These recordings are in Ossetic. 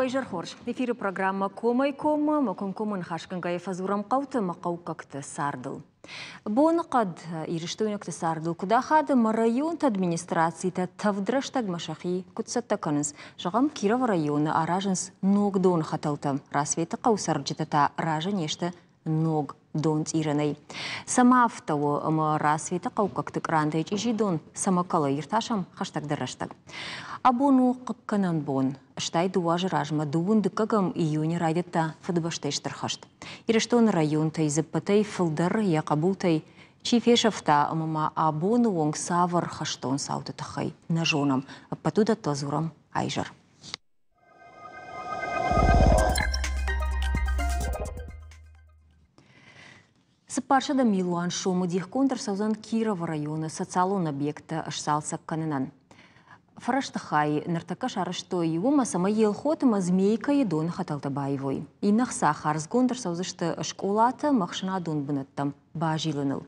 Уӕ изӕр хорз. Эфиры программӕ Комӕй-коммӕ ӕмӕ комкоммӕ ныхасгӕнгӕйӕ фӕдзурӕм хъӕуты ӕмӕ хъӕуккӕгты цардыл. Боныхъӕд ирыстойнӕгты цардыл куыд ахады ӕмӕ районты администрацитӕ тӕвд рӕстӕгмӕ сӕхи куыд цӕттӕ кӕнынц? Зӕгъӕм, Кировы районы аразынц ног доны хӕтӕлтӕ. Рассветы хъӕуы цӕрджытӕ та разы не сты ног донцъирӕнӕй. Цӕмӕ афтӕ у, ӕмӕ Рассветы хъӕуккӕгты кърантӕй чъизи дон цӕмӕ кӕлы, иртасӕм хӕстӕгдӕр рӕстӕг. Абон у хъыггӕнӕн бон. Стӕй дыууӕ азы размӕ дыууын дыккӕгӕм июны райдыдта Фыдыбӕстӕйы Стыр хӕст. Ирыстоны районтӕй дзыппытӕй фылдӕр йӕ хъӕбултӕй чи фесӕфта ӕмӕ ма абоны онг цавӕр хӕстон цауты тыххӕй нӕ зонӕм, ӕппӕт уыдӕттыл дзурӕм айзӕр. 400 милуан сомы дихгонд ӕрцӕудзӕн Кировы районы социалон объекттӕ сцалцӕг кӕнынӕн. Фӕрӕзты хай ныртӕккӕ сарӕзтой уымӕ, цӕмӕй Елхот ӕмӕ Змейкӕйы доны хӕтӕлтӕ баивой. Иннӕ хца хардзгонд ӕрцӕудзысты скъолатӕ ӕмӕ ӕхсӕнадон бынӕттӕм базилыныл.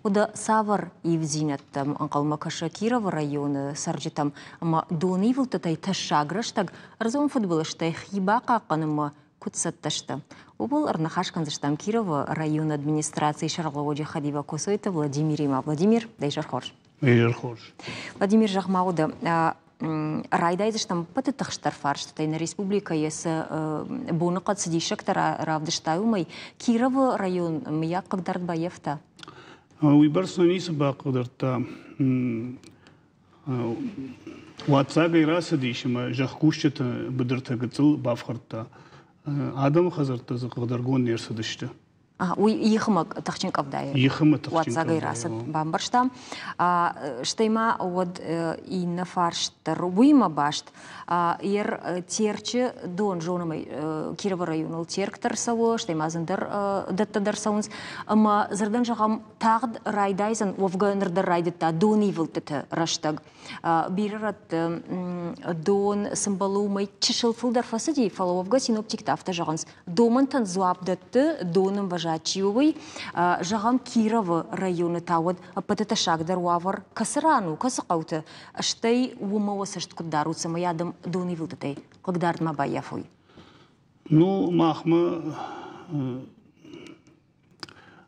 Уӕдӕ цавӕр ивддзинӕдтӕм ӕнхъӕлмӕ кӕсы Кировы районы цӕрджытӕм ӕмӕ донивылдтытӕй тӕссаг рӕстӕг ӕрдзон фыдбылызтӕй хи бахъахъхъӕнынмӕ куыд цӕттӕ сты? Ууыл ӕрныхас кӕндзыстӕм Кировы районы администрацийы сӕргълӕууӕджы хӕдивӕг Косойты Владимиримӕ. Владимир, дӕ изӕр хорз. Изӕр хорз. Владимир, зӕгъ-ма уӕдӕ, райдайдзыстӕм ӕппӕты тыхстдӕр фарстытӕй нӕ республикӕйы цы боныхъӕд цы диссӕгтӕ равдыста, уымӕй Кировы район мыййаг хъыгдард баййӕфта? Уыйбӕрц нӕ ницы бахъыгдардта. Уаццагӕй рацыдис ӕмӕ зӕхкусджыты быдыртӕ гыццыл бафхӕрдта. Адӕмы хӕдзӕрттӕ дзы хъыгдӕргонд не рцыдысты. Уый ихымӕ тыхджын къӕвдайы ихымӕ тыхджын уаццагӕй рацыд, бамбӕрстам. Стӕй ма уӕд иннӕ фарст дӕр уыимӕ баст. Ер Терчы дон зонӕм Кировы районыл Терк дӕр цӕуы, стӕй ма дзы ӕндӕр дӕттӕ дӕр цӕуынц. Ӕмӕ дзырдӕн зӕгъӕм, тагъд райдайдзӕн, уӕвгӕ ныр дӕр райдыдта донивылдтыты рӕстӕг. Бирӕ рӕтты дон цы мбӕлы, уымӕй чысыл фылдӕр фӕцыди, фӕлӕ уӕвгӕ синоптиктӕ афтӕ зӕгъынц, домӕнтӕн дзуапп дӕтты, донӕмвӕзад чи у, уый. Зӕгъӕм, Кировы районы та уӕд ӕппӕты тӕссагдӕр уавӕр кӕцы ран у, кӕцы хъӕуты, стӕй уымӕ уӕ цӕст куыд дарут, цӕмӕй адӕм донивылдтытӕй хъыгдард ма баййафой? Ну, махмӕ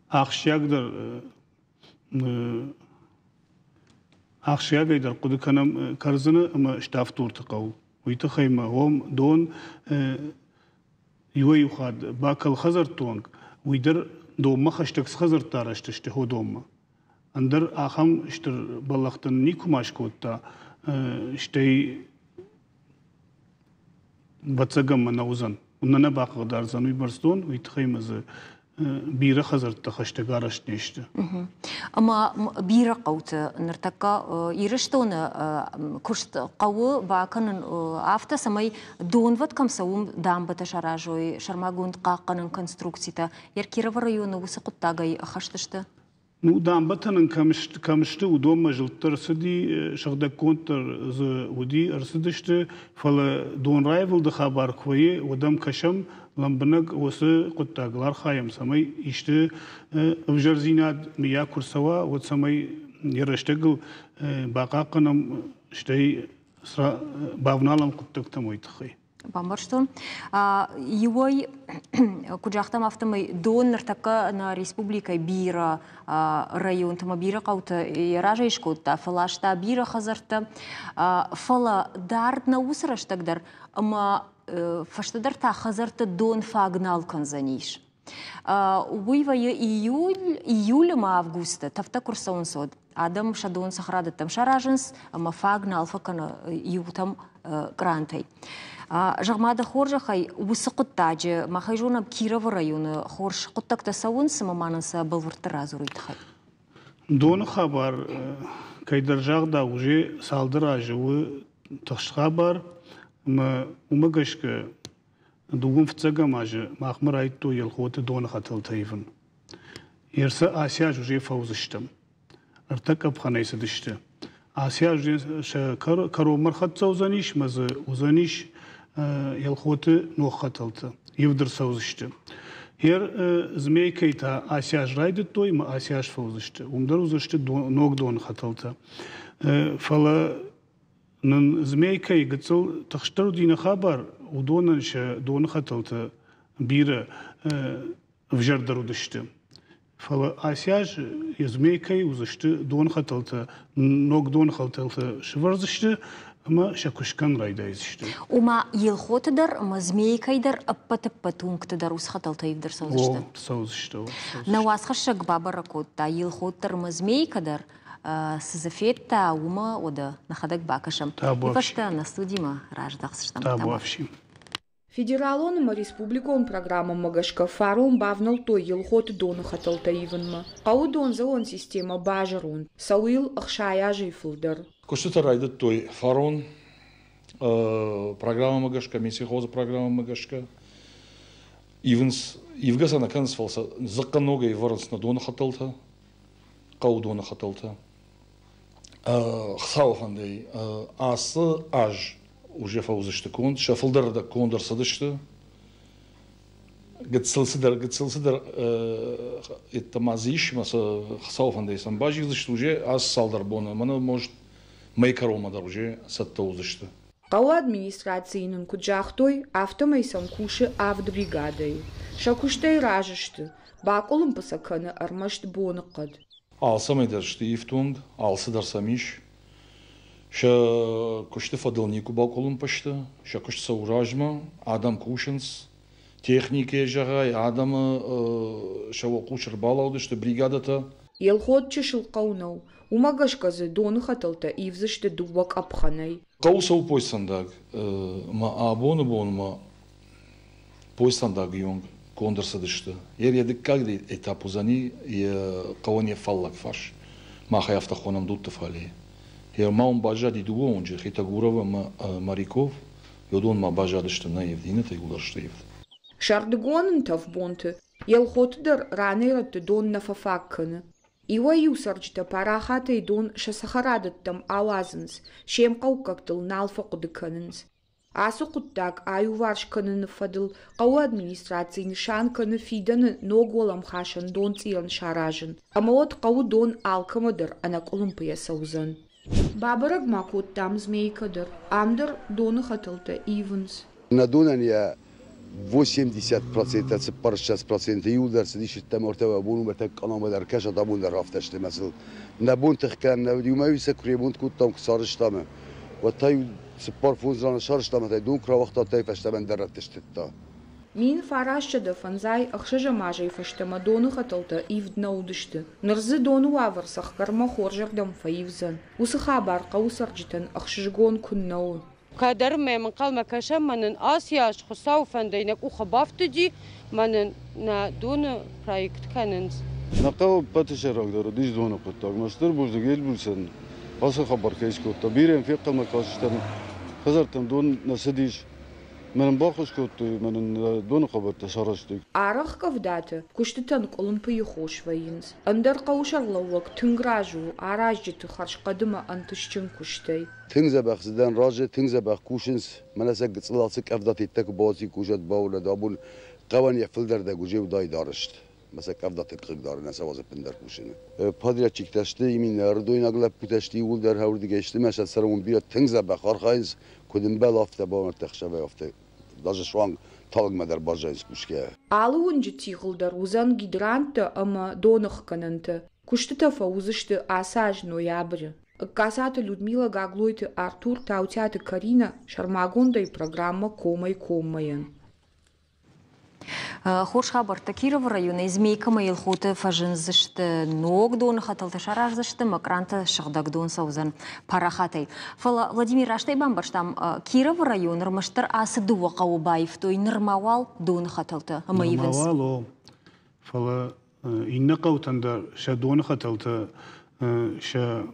ахсджиагдӕр ахсджиагӕй дӕр хъуыды кӕнӕм Кӕрдзыны ӕмӕ Ставддурты хъӕу. Уый тыххӕй ма уым дон иуӕй-иу хатт бакӕл хӕдзӕртты онг, уый дӕр донмӕ хӕстӕг цы хӕдзӕрттӕ арӕзт сты уыдонмӕ. Ӕндӕр ахӕм стыр бӕллӕхтӕ никуыма скодта, стӕй ӕвӕццӕгӕн мӕ нӕ уыдзӕн. Нӕ нӕ бахъыгдардзӕн уыйбӕрц дон, уый тыххӕй мӕ дзы бирӕ хӕдзӕрттӕ хӕстӕг арӕзт не сты. Ӕмӕ бирӕ хъӕуты ныртӕккӕ Ирыстоны куыст хъӕуы бакӕнын афтӕ, цӕмӕй донвӕд кӕм цӕуы, уым дамбӕтӕ саразой, сӕрмагонд хъахъхъӕнӕн конструкцитӕ. Кировы районы уыцы хъуыддагӕй ӕххӕст сты? Ну, дамбӕтӕ нын кӕм сты, уыдонмӕ зылддӕр ӕрцыди, сыгъдӕггонддӕр дзы уыди, ӕрцыдысты, фӕлӕ донраивылды хабар куы вӕййы, уӕд ӕм кӕсӕм, лӕмбынӕг уыцы хъуыддагыл архайӕм, цӕмӕй исты ӕвзӕрдзинад мыййаг куы рцӕуа, уӕд цӕмӕй йӕ рӕстӕгыл бахъахъхъӕнӕм, стӕй бавналӕм хъуыддӕгтӕм уый тыххӕй. Бамбӕрстон. Иуӕй, куыд загътам, афтӕмӕй дон ныртӕккӕ нӕ республикӕйы бирӕ районты ӕмӕ бирӕ хъӕуты йӕ разӕй скодта, фӕласта бирӕ хӕдзӕрттӕ. Фӕлӕ дард нӕ уыцы рӕстӕг дӕр ӕмӕ фӕстӕдӕр та хӕдзӕртты дон фаг нал кӕндзӕнис. Уый вӕййы июль, июль ӕмӕ августы, тӕвдтӕ куы рцӕуынц, уӕд. Адӕм сӕ дон цӕхӕрадӕттӕм саразынц ӕмӕ фаг нал фӕкӕны иутӕм кърантӕй. Зӕгъ-ма, дӕ хорзӕхӕй, уыцы хъуыддаджы махӕй зонӕм Кировы районы хорз хъуыддӕгтӕ цӕуынц ӕмӕ ма нын сӕ бӕлвырддӕр радзур уый тыххӕй. Доны хабар кӕйдӕр загъдау уже цалдӕр азы у тыхст хабар ӕмӕ уымӕ гӕсгӕ Дыууын фыццӕгӕм азы махмӕ райдыдтой Елхоты доны хӕтӕлтӕ ивын. Ерсӕ ацы аз уже фӕуыдзыстӕм. Ӕртӕ къӕпхӕнӕй цыдысты. Ацы аз сӕ кӕронмӕ рхӕццӕ уыдзӕнис ӕмӕ дзы уыдзӕнис Елхоты ног хӕтӕлтӕ. Ивд ӕрцӕудзысты. Ер Змейкӕй та ацы аз райдыдтой ӕмӕ ацы аз фӕуыдзысты. Уым дӕр уыдзысты ног доны хӕтӕлтӕ. Фӕлӕ нын Змейкӕйы гыццыл тыхстдӕр уыди нӕ хабар. уыдонӕн сӕ доны хӕтӕлтӕ бирӕ ӕвзӕрдӕр уыдысты. Фӕлӕ ацы аз Змейкӕйы уыдзысты донхӕтӕлтӕ, ног донхӕтӕлтӕ сӕвӕрдзысты ӕмӕ сӕ куыст кӕнын райдайдзысты. Ома Елхоты дӕр ӕмӕ Змейкӕйы дӕр ӕппӕт-ӕппӕт уынгты дӕр уыцы хӕтӕлтӕ ивд ӕрцӕудзысты? О, цӕудзысты. Нӕ уацхӕссӕг бабӕрӕг кодта Елхот дӕр ӕмӕ Змейкӕ дӕр. Цы дзы федта, уымӕ уӕдӕ нӕхӕдӕг бакӕсӕм. Уый фӕстӕ нӕ студимӕ раздӕхдзыстӕм. Табуафси. Федералон ӕмӕ республикон программӕмӕ гӕсгӕ фарон бавнӕлдтой Елхоты доны хӕтӕлтӕ ивынмӕ. Хъӕуы дондзӕуӕн системӕ базӕронд, цӕуы йыл 60 азӕй фылдӕр. Куыстытӕ райдыдтой фарон программӕмӕ гӕсгӕ, Минсельхозы программӕмӕ гӕсгӕ. Ивынц, ивгӕ сӕ нӕ кӕнынц, фӕлӕ сӕ дзыхъхъы ногӕй ӕвӕрынц нӕ доны хӕтӕлтӕ, хъӕуы доны хӕтӕлтӕ. Хуыцауы фӕндӕй ацы аз уже фӕуыдзысты конд, сӕ фылдӕр конд ӕрцыдысты. Гыццыл цыдӕр, гыццыл цыдӕр йеддӕмӕ дзы ис, ӕмӕ сӕ Хуыцауы фӕндӕй сӕм базилдзысты уже ацы цалдӕр боны, мӕнӕ может мӕй кӕронмӕ дӕр уже цӕттӕ уыдзысты. Хъӕуы администрацийы нын куыд загътой, афтӕмӕй сӕм кусы авд бригадӕйы. Сӕ куыстӕй разы сты, бакъуылымпы сӕ кӕны ӕрмӕст боныхъӕд. Алцӕмӕй дӕр сты ифтонг, алцыдӕр сӕм ис. Сӕ куысты фӕдыл никуы бакъуылымпы сты, сӕ куыст цӕуы размӕ, адӕм кусынц, техникӕйы зӕгъай, адӕмы сӕ уӕлхъус ӕрбалӕудысты бригадӕтӕ. Елхот чысыл хъӕу нӕу, уымӕ гӕсгӕ дзы доны хӕтӕлтӕ ивдзысты дыууӕ къӕпхӕнӕй. Хъӕуы цӕуы поезд-фӕндаг, ӕмӕ абоны бонмӕ поезд-фӕндагы онг конд ӕрцыдысты. Йӕ дыккаг этап уыдзӕни йӕ хъӕуӕн йӕ фаллаг фарс. Мах ӕй афтӕ хонӕм Дудты фалейы. Йӕ ма уым баззади дыууӕ уынджы, Хетагуров ӕмӕ Моряков. Уыдон ма баззадысты нӕ ивд, иннӕтӕ иууылдӕр сты ивд. Сӕрдыгон ӕнтӕф бонты Елхоты дӕр ранӕй-рӕтты дон нӕ фӕфаг кӕны. Иуӕй-иу цӕрджытӕ парахатӕй дон сӕ цӕхӕрадӕттӕм ауадзынц, се мхъӕуккӕгтыл нал фӕхъуыды кӕнынц. Ацы хъуыддаг аиуварс кӕныны фӕдыл хъӕуы администраци нысан кӕны фидӕны ног уӕлӕмхасӕн донцъирӕн саразын, ӕмӕ уӕд хъӕуы дон алкӕмӕ дӕр ӕнӕкъуылымпыйӕ цӕудзӕн. Бабӕрӕг ма кодтам Змейкӕ дӕр. Ам дӕр доны хӕтӕлтӕ ивынц. Нӕ донӕн йӕ 80%, 40% иуылдӕр цыдис ӕддӕмӕ ӕртӕ бон уымӕ къанамӕ дӕр кӕсӕд, абон дӕр афтӕ сты ӕмӕ сыл нӕ бон тых кӕнын нӕ уыд. Иумӕ-иу сӕ куы ремонт кодтам, куы сарӕзтам, уӕд та-иу цыппар-фондз раны сарӕзтам ӕмӕ та дон куы рауагъта, та фӕстӕмӕ ӕндӕр рӕтты стыдта. 1956 азӕй фӕстӕмӕ доны хӕтӕлтӕ ивд нӕ уыдысты. Ныр дзы доны уавӕр цӕхгӕрмӕ хорзӕрдӕм фӕивдзӕн. Уыцы хабар хъӕуы цӕрджытӕн ӕхсызгон куыннӕ у. Кӕддӕр мӕм ӕнхъӕлмӕ кӕсӕм, мӕ нын ацы аз Хуыцауы фӕндӕй нӕ къухы бафтыди, мӕ нын нӕ доны проект кӕнынц. Нӕ хъӕуы ӕппӕты сӕйрагдӕр уыдис доны хъуыддаг. Мӕ стыр бузныг Эльбрусӕн ацы хабар кӕй скодта. Бирӕ йын фехъӕлмӕ кастыстӕм, хӕдзӕрттӕм дон нӕ цыдис. Мӕнӕн баххуыс кодтой, мӕнӕн доны хабӕрттӕ сарӕзтой. Арӕх къӕвдаты куыстытӕн къуылымпыйы хос вӕййынц. Ӕндӕр хъӕуы сӕргълӕууӕг тынг разы у аразджыты хӕрзхъӕд ӕмӕ ӕнтыстджын куыстӕй. Тынг дзӕбӕх цыдӕн разы, тынг дзӕбӕх кусынц. Мӕнӕ сӕ гыццыл ацы къӕвдатӕ куы бауадзиккой кусӕт бауырнӕд, абон хъӕуӕн йӕ фылдӕр дӕ гуыдзӕй уыдаид арӕзт. Мӕ сӕ къӕвдаты хъыгдарынӕн сӕ уадзы ӕппындӕр кусыны. Подрядчиктӕ сты, именно ӕрыдойнаг лӕппутӕ сты, иууылдӕр уырдыгӕй сты, мӕ сӕ цӕрӕнбон бирӕ тынг дзӕбӕх архайынц, куыд ӕмбӕлы, афтӕ бауырнӕд ӕхсӕвӕй, афтӕ даже суанг талынгмӕ дӕр баззайынц кусгӕйӕ. Алы уынджы тигъыл дӕр уыдзӕн гидранттӕ ӕмӕ доныхгӕнӕнтӕ. Куыстытӕ фӕуыдзысты ацы аз ноябры. Ӕгкацаты Людмила, Гаглойты Артур, Таутиаты Каринӕ сӕрмагондӕй программӕ «Комӕй-коммӕ-йӕн». Хорз хабӕрттӕ Кировы районӕй Змейкӕмӕ Елхоты фӕзындзысты ног доны хӕтӕлтӕ сараздзысты, Макранты сыгъдӕг дон цӕудзӕн парахатӕй. Фӕлӕ Владимир растӕй бамбӕрстам, Кировы район ӕрмӕстдӕр ацы дыууӕ хъӕуы баивтой нырма уал доны хӕтӕлтӕ ӕмӕ ивынц. Нырма уал, о. Фӕлӕ иннӕ хъӕутӕн дӕр сӕ доны хӕтӕлтӕ сӕ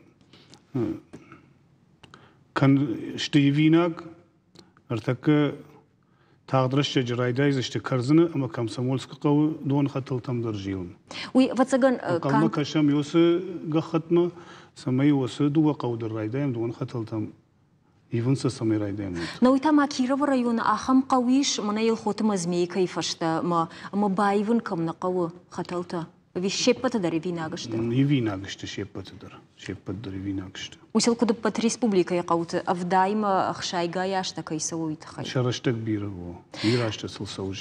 сты ивинаг. Ӕртӕккӕ тагъд рӕстӕджы райдайдзысты Кӕрдзыны ӕмӕ Комсомольскы хъӕуы донхӕтӕлтӕм дӕр зилын. Уый, ӕвӕццӕгӕн, Ӕнхъӕлмӕ кӕсӕм уыцы гӕххӕтмӕ, цӕмӕй уыцы дыууӕ хъӕуы дӕр райдайӕм донхӕтӕлтӕм ивын сӕ цӕмӕй райдайӕм. Но уый та ма Кировы районы ахӕм хъӕу ис, мӕнӕ Елхоты мӕ Змейкӕйы фӕстӕ ӕмӕ баивын кӕм нӕ хъӕуы хӕтӕлтӕ. Ӕви се ппӕты дӕр ивинаг сты? Ивинаг сты се ппӕты дӕр. Се ппӕт дӕр ивинаг сты. Уый куыд ӕппӕт республикӕйы хъӕуты ӕвдаймӕ ӕхсайгай азтӕ кӕй цӕуы, уый тыххӕй? Сӕ рӕстӕг бирӕ у. Бирӕ азтӕ сыл цӕуы.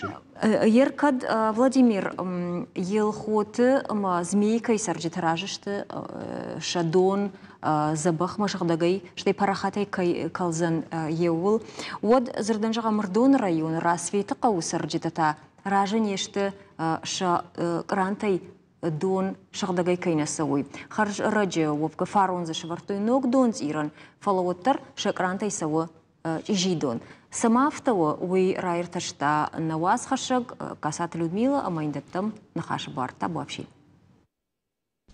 Ер кӕд Владимир Елхоты ӕмӕ Змейкӕйы цӕрджыты разы сты сӕ дон дзӕбӕхмӕ сыгъдӕгӕй, стӕй парахатӕй кӕй кӕлдзӕн еууыл, уӕд дзырдӕн зӕгъӕм, Ӕрыдоны районы Рассветы хъӕуы цӕрджытӕ та разы не сты сӕ кърантӕй дон сыгъдӕгӕй кӕй нӕ цӕуы. Хӕрз ӕрӕджы уӕвгӕ фарон дзы сӕвӕрдтой ног донцъирӕн, фӕлӕ уӕддӕр сӕ кърантӕй цӕуы чъизи дон. Цӕмӕ афтӕ у, уый раиртӕста нӕ уацхӕссӕг Касаты Людмила ӕмӕ йын дӕттӕм ныхасы бар. Табуафси.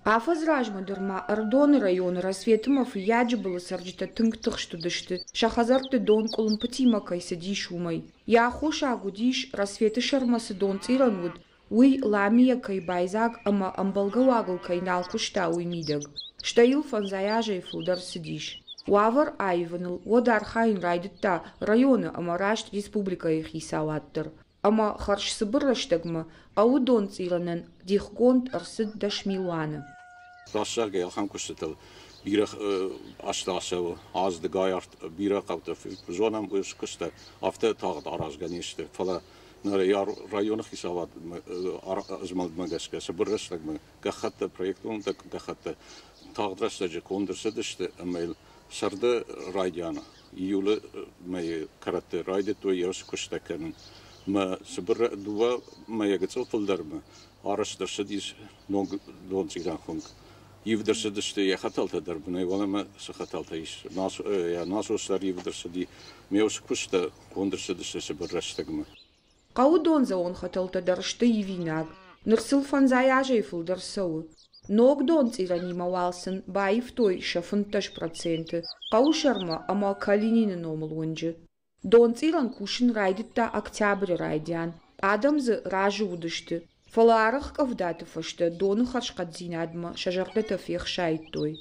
Афӕдз размӕ дӕр ма Ӕрыдоны районы Рассветмӕ Фыййаджыбылы цӕрджытӕ тынг тыхст уыдысты, сӕ хӕдзӕртты дон къуылымпытимӕ кӕй цыдис, уымӕй. Йӕ аххосаг уыдис, Рассветы сӕрмӕ цы донцъирӕн уыд, уый ламийӕ кӕй байдзаг ӕмӕ ӕмбӕлгӕ уагыл кӕй нал куыста, уый мидӕг. Стӕй йыл фӕндзай азӕй фылдӕр цыдис. Уавӕр аивыныл уӕд архайын райдыдта районы ӕмӕ раст республикӕйы хицауад дӕр. Ӕмӕ хӕрзцыбыр рӕстӕгмӕ хъӕуы донцъирӕнӕн дихгонд ӕрцыд 10 милуаны. Раст ахӕм куыстытыл бирӕ азты ацӕуы, аз дыгай бирӕ хъӕутӕ зонӕм куыстӕ афтӕ тагъд аразгӕ не сты, фӕлӕ районы хицауад змӕлдмӕ гӕсгӕ цыбыр рӕстӕгмӕ гӕххӕттӕ, проектон гӕххӕттӕ тагъд рӕстӕджы конд ӕрцыдысты ӕмӕ йыл сӕрды райдианы, июлы мӕйы кӕрӕтты райдыдтой йӕ куыстӕ кӕнын. Мӕ цыбыр 2 мӕйӕ гыццыл фылдӕрмӕ арӕзт ӕрцыдис ног донцъирӕн хуынкъ. Ивд ӕрцыдысты йӕ хӕтӕлтӕ дӕр бынӕй уӕлӕмӕ цы хӕтӕлтӕ ис, йӕ насос дӕр ивд ӕрцыди. Ме уыцы куысттӕ конд ӕрцыдысты цыбыр рӕстӕгмӕ. Хъӕуы дондзӕуӕн хӕтӕлтӕ дӕр сты ивинаг. Ныр сыл фӕндзай азӕй фылдӕр цӕуы. Ног донцъирӕнимӕ уал сын баивтой сӕ 15% хъӕуы сӕрмӕ ӕмӕ Калинины номыл уынджы. Донцъирӕн кусын райдыдта октябры райдиан. Адӕм дзы разы уыдысты, фӕлӕ арӕх къӕвдаты фӕстӕ доны хӕрзхъӕддзинадмӕ сӕ зӕрдӕтӕ фехсайдтой.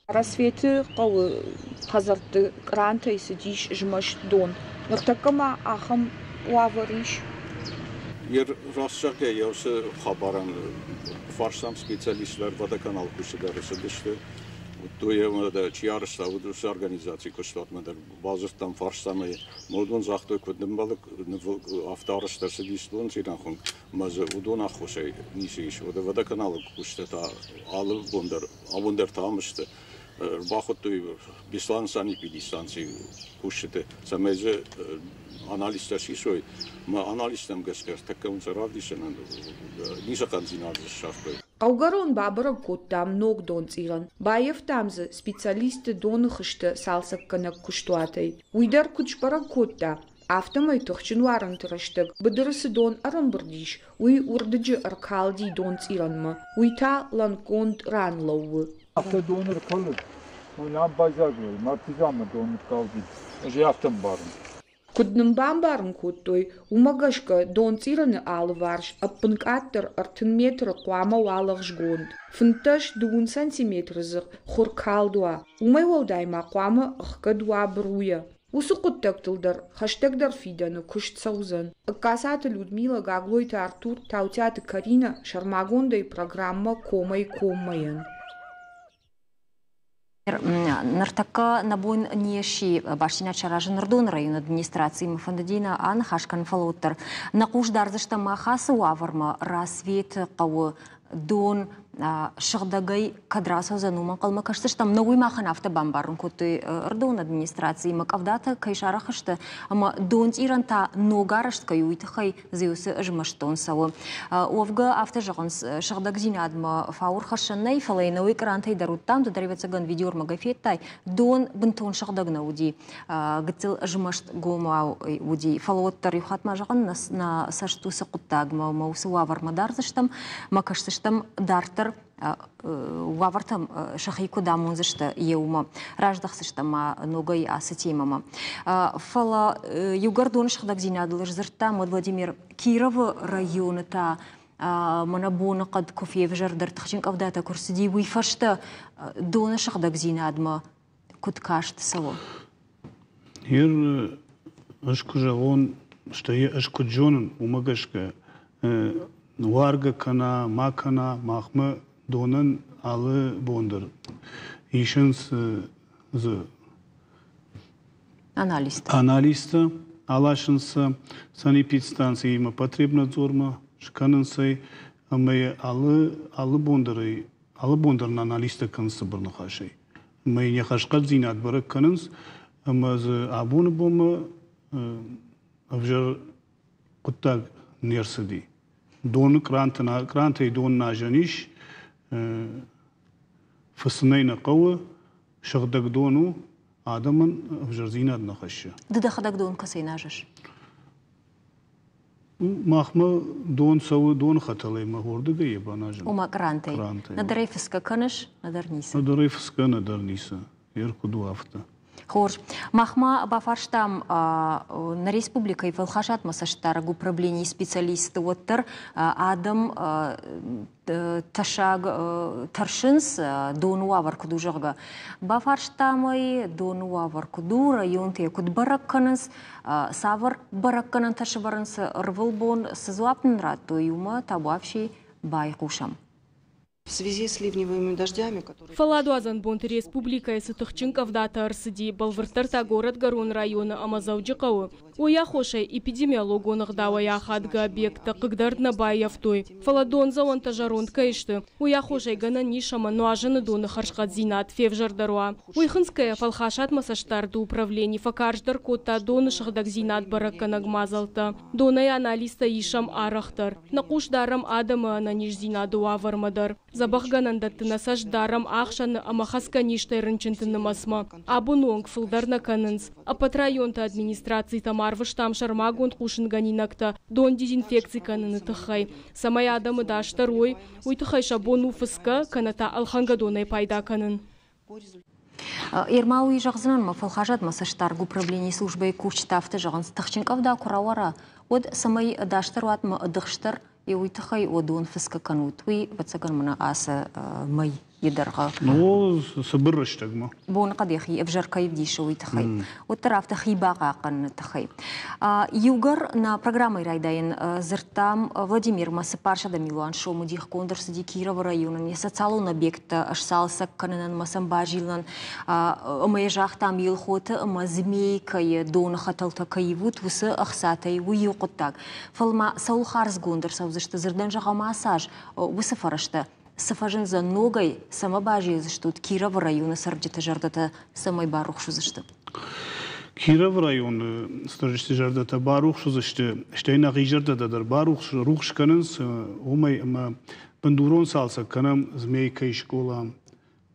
Рассветы хъӕуы хӕдзӕртты кърантӕй цыдис змӕст дон. Ныртӕккӕ ма ахӕм уавӕр ис? Раст зӕгъгӕйӕ, уыцы хабарӕн фарстам специалист дӕр водоканал куысты дӕр цыдысты. Уыдтой ӕмӕ чи арӕзта, уыцы организацийы куыстуатмӕ дӕр бадзырдтам, фарстам ӕй. Уыдон загътой, куыд ӕмбӕлы, афтӕ арӕзт ӕрцыдис донцъирӕн хуынкъ, ӕмӕ дзы уыдон аххосӕй ницы ис. Водоканалы кусджытӕ та алы бон дӕр, абон дӕр та ам сты. Ӕрбахуыдтой Беслӕны санэпидстанцийы кусджыты, цӕмӕй дзы анализтӕ сисой. Мӕ анализтӕм гӕсгӕ тӕккӕ уын сӕ равдисӕнӕн ницы хъӕндзинад дзы ссардтой. Хъӕугӕрон бабӕрӕг кодтам ног донцъирӕн. Баййӕфтам дзы специалистты доны хызты цалцӕггӕнӕг куыстуатӕй. Уый дӕр куыд сбӕрӕг кодта, афтӕмӕй тыхджын уарынты рӕстӕг быдыры цы дон ӕрӕмбырд ис, уый уырдыджы ӕркалди донцъирӕнмӕ. Уый та лӕнкгонд ран лӕууы. Афтӕ дон ӕркӕлы, уый ам байдзаг вӕййы, мартизанмӕ дон ныккалди. Ӕз ӕй афтӕ ӕмбарын. Куыд нын бамбарын кодтой, уымӕ гӕсгӕ донцъирӕны алыварс ӕппынкъаддӕр 30 метры хъуамӕ уа лӕгъзгонд, 15-20 сантиметры дзы хуыр калд уа. Уымӕй уӕлдай ма хъуамӕ ӕхгӕд уа быруйӕ. Уыцы хъуыддӕгтыл дӕр хӕстӕгдӕр фидӕны куыст цӕудзӕн. Ӕгкацаты Людмила, Гаглойты Артур, Таутиаты Каринӕ сӕрмагондӕй программӕ «Комӕй-коммӕ-йӕн». Ныртӕккӕ нӕ бон не сси бастдзинад саразын Ӕрыдоны районы администрациимӕ, фӕндыди нӕ аныхас кӕнын, фӕлӕ уӕддӕр нӕ хъус дардзыстӕм мах ацы уавӕрмӕ. Рассветы хъӕуы дон сыгъдӕгӕй кӕд рацӕудзӕн, уымӕ ӕнхъӕлмӕ кӕсдзыстӕм. Но уый махӕн афтӕ бамбарын кодтой Ӕрыдоны администрациимӕ, къӕвдатӕ кӕй сарӕх сты ӕмӕ донцъирӕн та ног арӕзт кӕй у, уый тыххӕй дзы уыцы змӕстдон цӕуы. Уӕвгӕ, афтӕ зӕгъынц, сыгъдӕгдзинадмӕ фауӕрхӕссӕн нӕй, фӕлӕ йын уый кърантӕй дӕр уыдтам, ды дӕр, ӕвӕццӕгӕн, видеоӕрмӕгӕй федтай, дон бынтон сыгъдӕг нӕ уыди, гыццыл змӕстгомау уыди. Фӕлӕ уӕддӕр иу хатт ма зӕгъын, нӕ цӕст уыцы хъуыддагмӕ ӕмӕ уыцы уавӕрмӕ дардзыстӕм, мӕ кӕсдзыстӕм дарддӕр уавӕртӕм сӕхи куыд амондзысты, еумӕ раздӕхдзыстӕм ма ногӕй ацы темӕмӕ. Фӕлӕ иугӕр доны сыгъдӕгдзинадыл сдзырдтам, уӕд Владимир Кировы районы та мӕнӕ боныхъӕд куы февзӕрдӕр, тыхджын къӕвдатӕ куы рцыди, уый фӕстӕ доны сыгъдӕгдзинадмӕ куыд каст цӕуы? Ир ӕз куы зӕгъон, стӕй ӕз куыд зонын, уымӕ гӕсгӕ Уаргӕ кӕна, ма кӕна, махмӕ донӕн алы бон дӕр исынц дзы анализтӕ. Анализтӕ аласынц сӕ санэпидстанциимӕ потребнадзормӕ, скӕнынц ӕй ӕмӕ йӕ алы алы бон дӕр ӕй алы бон дӕр анализтӕ кӕнынц цыбыр ныхасӕй. Ӕмӕ йын йӕ хӕрзхъӕддзинад бӕрӕг кӕнынц ӕмӕ дзы абоны бонмӕ ӕвзӕр хъуыддаг не рцыди. Доны кърантӕ, кърантӕй дон назӕн ис, фыцынӕй нӕ хъӕуы, сыгъдӕг дон у, адӕмӕн ӕвзӕрдзинад нӕ хӕссы. Ды дӕхӕдӕг дон кӕцӕй назыс? Махмӕ дон цӕуы доны хӕтӕлӕй мӕ уырдыгӕй йӕ баназын. Ома кърантӕй? Кърантӕй. Нӕдӕр ӕй фыцгӕ кӕныс, нӕдӕр ницы? Нӕдӕр ӕй фыцгӕ, нӕдӕр ницы. Ер куыд у, афтӕ. Хорз. Мах ма бафарстам нӕ республикӕйы фӕлхасадмӕ цӕстдарӕг управленийы специалистты, уӕддӕр адӕм тӕссаг тӕрсынц, доны уавӕр куыд у, зӕгъгӕ. Бафарстам ӕй, доны уавӕр куыд у, районты йӕ куыд бӕрӕг кӕнынц, цавӕр бӕрӕггӕнӕнтӕ сӕвӕрынц ӕрвылбон, цы дзуапп нын радтой, уымӕ табуафси байхъусӕм. В связи с ливневыми дождями, которые... Фӕлладуадзӕн бонты республикӕйы цы тыхджын къӕвдатӕ ӕрцыди, бӕлвырддӕр та Горӕтгӕрон районы ӕмӕ Дзӕуджыхъӕуы, уый аххосӕй эпидемиологон ӕгъдауӕй ахадгӕ объекттӕ хъыгдард нӕ баййӕфтой. Фӕлӕ дондзӕуӕнтӕ зӕронд кӕй сты, уый аххосӕй гӕнӕн ис ӕмӕ нуазыны доны хӕрзхъӕддзинад февзӕрдӕр уа. Уый хынцгӕйӕ фӕлхасадмӕ цӕстдарды управлени фӕкарздӕр кодта доны сыгъдӕгдзинад бӕрӕггӕнӕг мадзӕлттӕ. Донӕй анализтӕ исӕм арӕхдӕр. Нӕ хъус дарӕм адӕмы ӕнӕниздзинады уавӕрмӕ дӕр. Дзӕбӕхгӕнӕндӕтты нӕ цӕст дарӕм ӕхсӕны ӕмӕ хӕцгӕ низтӕй рынчынты нымӕцмӕ. Абоны онг фылдӕр нӕ кӕнынц. Ӕппӕт районты администрацитӕм арвыстам сӕрмагонд хъусынгӕнинӕгтӕ дон дезинфекци кӕныны тыххӕй. Цӕмӕй адӕмы дасдӕр уой, уый тыххӕй сӕ бон у фыцгӕ, кӕнӕ та ӕлхӕнгӕ донӕй пайда кӕнын. Ерма уый зӕгъдзынӕн, мӕ фӕлхасадмӕ цӕстдарг управленийы службӕйы кусджытӕ афтӕ зӕгъынц, тыхджын къӕвда куы рауара, уӕд цӕмӕй ӕдасдӕр уат ӕмӕ ӕдыхстдӕр, уый тыххӕй уыдон фыцгӕ кӕнут. Уый, ӕвӕццӕгӕн, мӕнӕ ацы мӕй йы дӕргъы. Ну, цыбыр рӕстӕгмӕ. Боныхъӕд йӕхи ӕвзӕр кӕй ӕвдисы, уый тыххӕй. Уӕддӕр афтӕ хи бахъахъхъӕныны тыххӕй. Иугӕр нӕ программӕйы райдайӕн дзырдтам Владимирмӕ 400 милуан сомы дихгонд ӕрцыди Кировы районӕн йӕ социалон объекттӕ сцалцӕг кӕнынӕн ӕмӕ сӕм базилынӕн. Ӕмӕ йӕ загътам, Елхоты ӕмӕ Змейкӕйы доны хӕтӕлтӕ кӕй ивут, уыцы ӕхцатӕй уый иу хъуыддаг. Фӕлӕ ма цӕуыл хардзгонд ӕрцӕудзысты, дзырдӕн зӕгъӕм, ацы аз уыцы фӕрӕзтӕ цы фӕзындзӕн ногӕй, цӕмӕ базилдзыстут Кировы районы цӕрджыты зӕрдӕтӕ цӕмӕй барухс уыдзысты? Кировы районы цӕрджыты зӕрдӕтӕ барухс уыдзысты, стӕй нӕхи зӕрдӕтӕ дӕр барухс рухс кӕнынц, уымӕй ӕмӕ бындурон цалцӕг кӕнӕм Змейкӕйы скъола,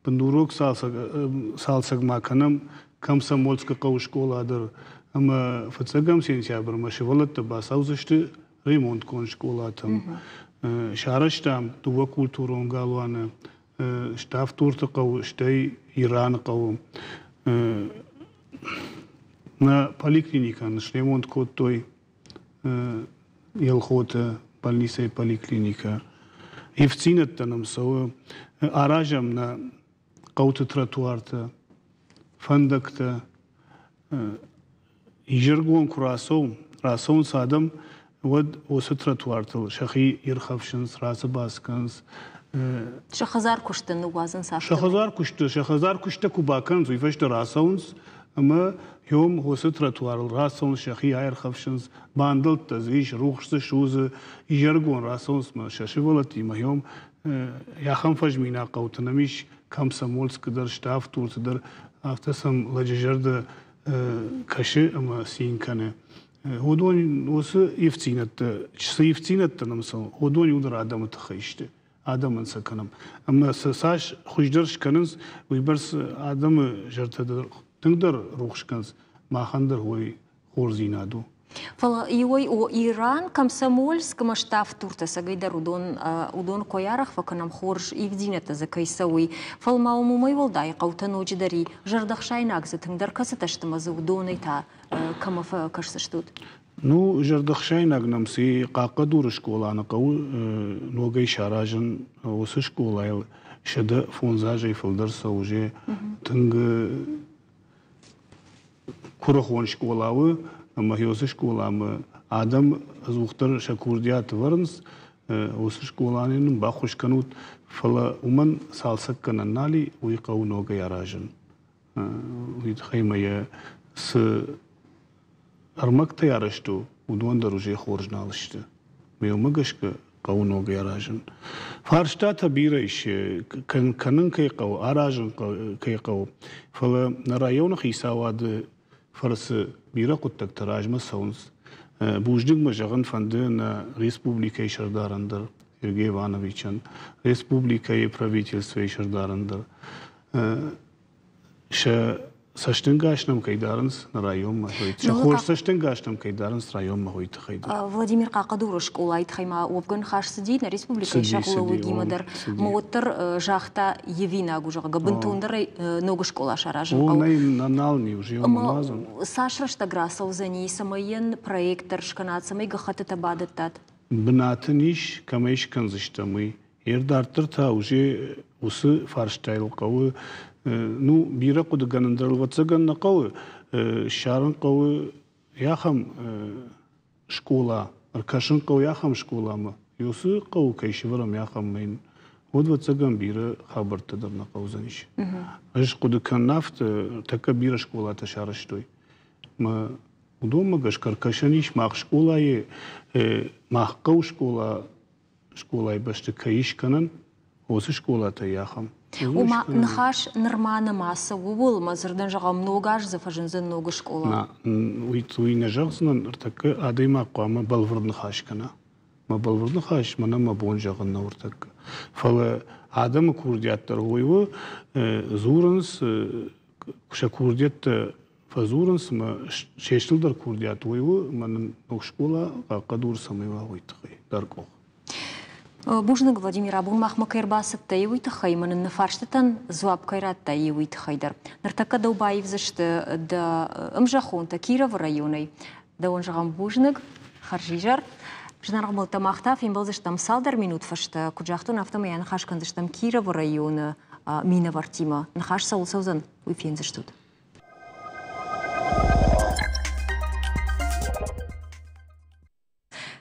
бындурон цалцӕг ма кӕнӕм Комсомольскы хъӕуы скъола дӕр ӕмӕ фыццӕгӕм сентябрмӕ сывӕллӕттӕ бацӕудзысты ремонтгонд скъолатӕм. Сарӕзтам дыууӕ культурон галуаны Ставддурты хъӕуы, стӕй Ираны хъӕуы. Нӕ поликлиникӕн сремонт кодтой Елхоты больницӕйы поликлиникӕ. Ивддзинӕдтӕ нӕм цӕуы. Аразӕм нӕ хъӕуты тротуартӕ, фӕндӕгтӕ. Изӕрыгон куы рацӕуынц адӕм, уӕд уыцы тротуартыл сӕхи ирхӕфсынц, рацыбац кӕнынц. Сӕ хӕдзар куысты ныууадзынц афтӕмӕй? Сӕ хӕдзар куысты, сӕ хӕдзар куыстӕ куы бакӕнынц, уый фӕстӕ рацӕуынц ӕмӕ йом уыцы тротуарыл рацӕуынц, сӕхи аирхӕфсынц, бандӕлттӕ дзы ис, рухс дзы судзы, изӕрыгон рацӕуынц ӕмӕ сӕ сывӕллӕттимӕ йом ахӕм фӕзминаг хъӕуты нӕм ис Комсомольскы дӕр, Ставддурты дӕр, афтӕ сӕм лӕджы зӕрдӕ кӕсы ӕмӕ цин кӕны. Уыдон уыцы ивддзинӕдтӕ, цы ивддзинӕдтӕ нӕм цӕуы, уыдон иуылдӕр адӕмы тыххӕй сты. Адӕмӕн сӕ кӕнӕм. Ӕмӕ сӕ цас хуыздӕр скӕнынц, уыйбӕрц адӕмы зӕрдӕ дӕр тынгдӕр рухс кӕнынц, махӕн дӕр уый хорздзинад у. Фӕлӕ иуӕй о Иран, Комсомольск ӕмӕ ставддуртӕ цӕгӕйдӕр уыдон, уыдон кой арӕх фӕкӕнӕм хорз ивддзинӕдтӕ дзы кӕй цӕуы. Фӕлӕ ма уым уымӕй уӕлдай хъӕутӕ ноджыдӕр и, зӕрдӕхсаинаг дзы тынгдӕр кӕцытӕ сты ӕмӕ дзы уыдонӕй та кӕмӕ фӕкӕсдзыстут? Ну, зӕрдӕхсаинаг нӕм цы Хъахъхъӕдуры скъола нӕ хъӕуы ногӕй саразын уыцы скъолайыл 105 азӕй фылдӕр цӕуы тынг куырыхон скъола у, ӕмӕ уыцы скъоламӕ адӕм ӕдзухдӕр сӕ курдиат ӕвӕрынц. Уыцы скъолайӕн нын баххуыс кӕнут, фӕлӕ уымӕн цалцӕггӕнӕн нал и, уый хъӕуы ногӕй аразын. Уый тыххӕй ма йӕ цы ӕрмӕгтӕй арӕзт у, уыдон дӕр уже хорз нал сты. Ме уымӕ гӕсгӕ хъӕуы ногӕй аразын. Фарстатӕ бирӕ ис, кӕнын кӕй хъӕуы, аразын кӕй хъӕуы, фӕлӕ нӕ районы хицауады фӕрцы бирӕ хъуыддӕгтӕ размӕ цӕуынц. Бузныг мӕ зӕгъын фӕнды нӕ республикӕйы сӕрдарӕн дӕр, Сергей Ивановичӕн, республикӕйы правительствойы сӕрдарӕн дӕр. Сӕ цӕстӕнгас нӕм кӕй дарынц нӕ районмӕ, сӕ хорз цӕстӕнгас нӕм кӕй дарынц районмӕ, уый тыххӕй дӕр. Владимир Хъахъхъӕдуры скъолайы тыххӕй ма уӕвгӕ ныхас цыди нӕ республикӕйы сӕргълӕууӕгимӕ дӕр. Ма уӕддӕр загъта Евинаг у, зӕгъгӕ, бынтондӕрӕй ног скъола саразын хъӕуы. О, нал не уже уадзын. Цас рӕстӕг рацӕудзӕни, цӕмӕй йын проект дӕр скӕнат, цӕмӕй гӕххӕттытӕ бадӕттат? Бынат ын ис, кӕмӕй скӕндзыстӕм, уый. Йе дарддӕр та уже уыцы фарстайыл хъӕуы, ну, бирӕ хъуыдыгӕнын дӕр ӕвӕццӕгӕн нӕ хъӕуы, ссарын хъӕуы ахӕм скъола, ӕркӕсын хъӕуы ахӕм скъоламӕ. Уыцы хъӕуы кӕй сӕвӕрӕм ахӕм йын, уӕд ӕвӕццӕгӕн бирӕ хабӕрттӕ дӕр нӕ хъӕудзӕнис. Ӕз хъуыды кӕнын афтӕ, тӕккӕ бирӕ скъолатӕ сарӕзтой. Мӕ уыдонмӕ гӕсгӕ ӕркӕсӕн ис мах скъолайы, мах хъӕуы скъола скъолайы бӕсты кӕй ис кӕнӕн, уыцы скъолатӕй ахӕм. Ома ныхас нырма нӕма цӕуы ууыл, мӕ дзырдӕн зӕгъӕм, ног аз дзы фӕзындзӕн ног скъола. Нӕ, уый, уый нӕ зӕгъдзынӕн, ӕртӕккӕ адӕймаг хъуамӕ бӕлвырд ныхас кӕна. Мӕ бӕлвырд ныхас мӕнӕн мӕ бон зӕгъын нӕу ӕртӕккӕ. Фӕлӕ адӕмы курдиат дӕр уый у, дзурынц, сӕ курдиӕттӕ фӕдзурынц ӕмӕ се стылдӕр курдиат уый у, ӕмӕ нын ног скъола хъахъхъӕдур цӕмӕй уа, уый тыххӕй дӕр къух. Бузныг, Владимир, абон махмӕ кӕй ӕрбацыдтӕ, уый тыххӕй ӕмӕ нын нӕ фарстытӕн дзуапп кӕй радтай, уый тыххӕй дӕр. Ныртӕккӕ дӕу баивдзысты дӕ ӕмзӕххонтӕ Кировы районӕй. Дӕуӕн зӕгъӕм бузныг, хӕрзизӕр. Зынаргъ ӕмбӕлттӕ, мах та фембӕлдзыстӕм цалдӕр минут фӕстӕ. Куыд загътон, афтӕмӕй аныхас кӕндзыстӕм Кировы районы минӕвӕрттимӕ. Ныхас цӕуыл цӕудзӕн, уый фендзыстут.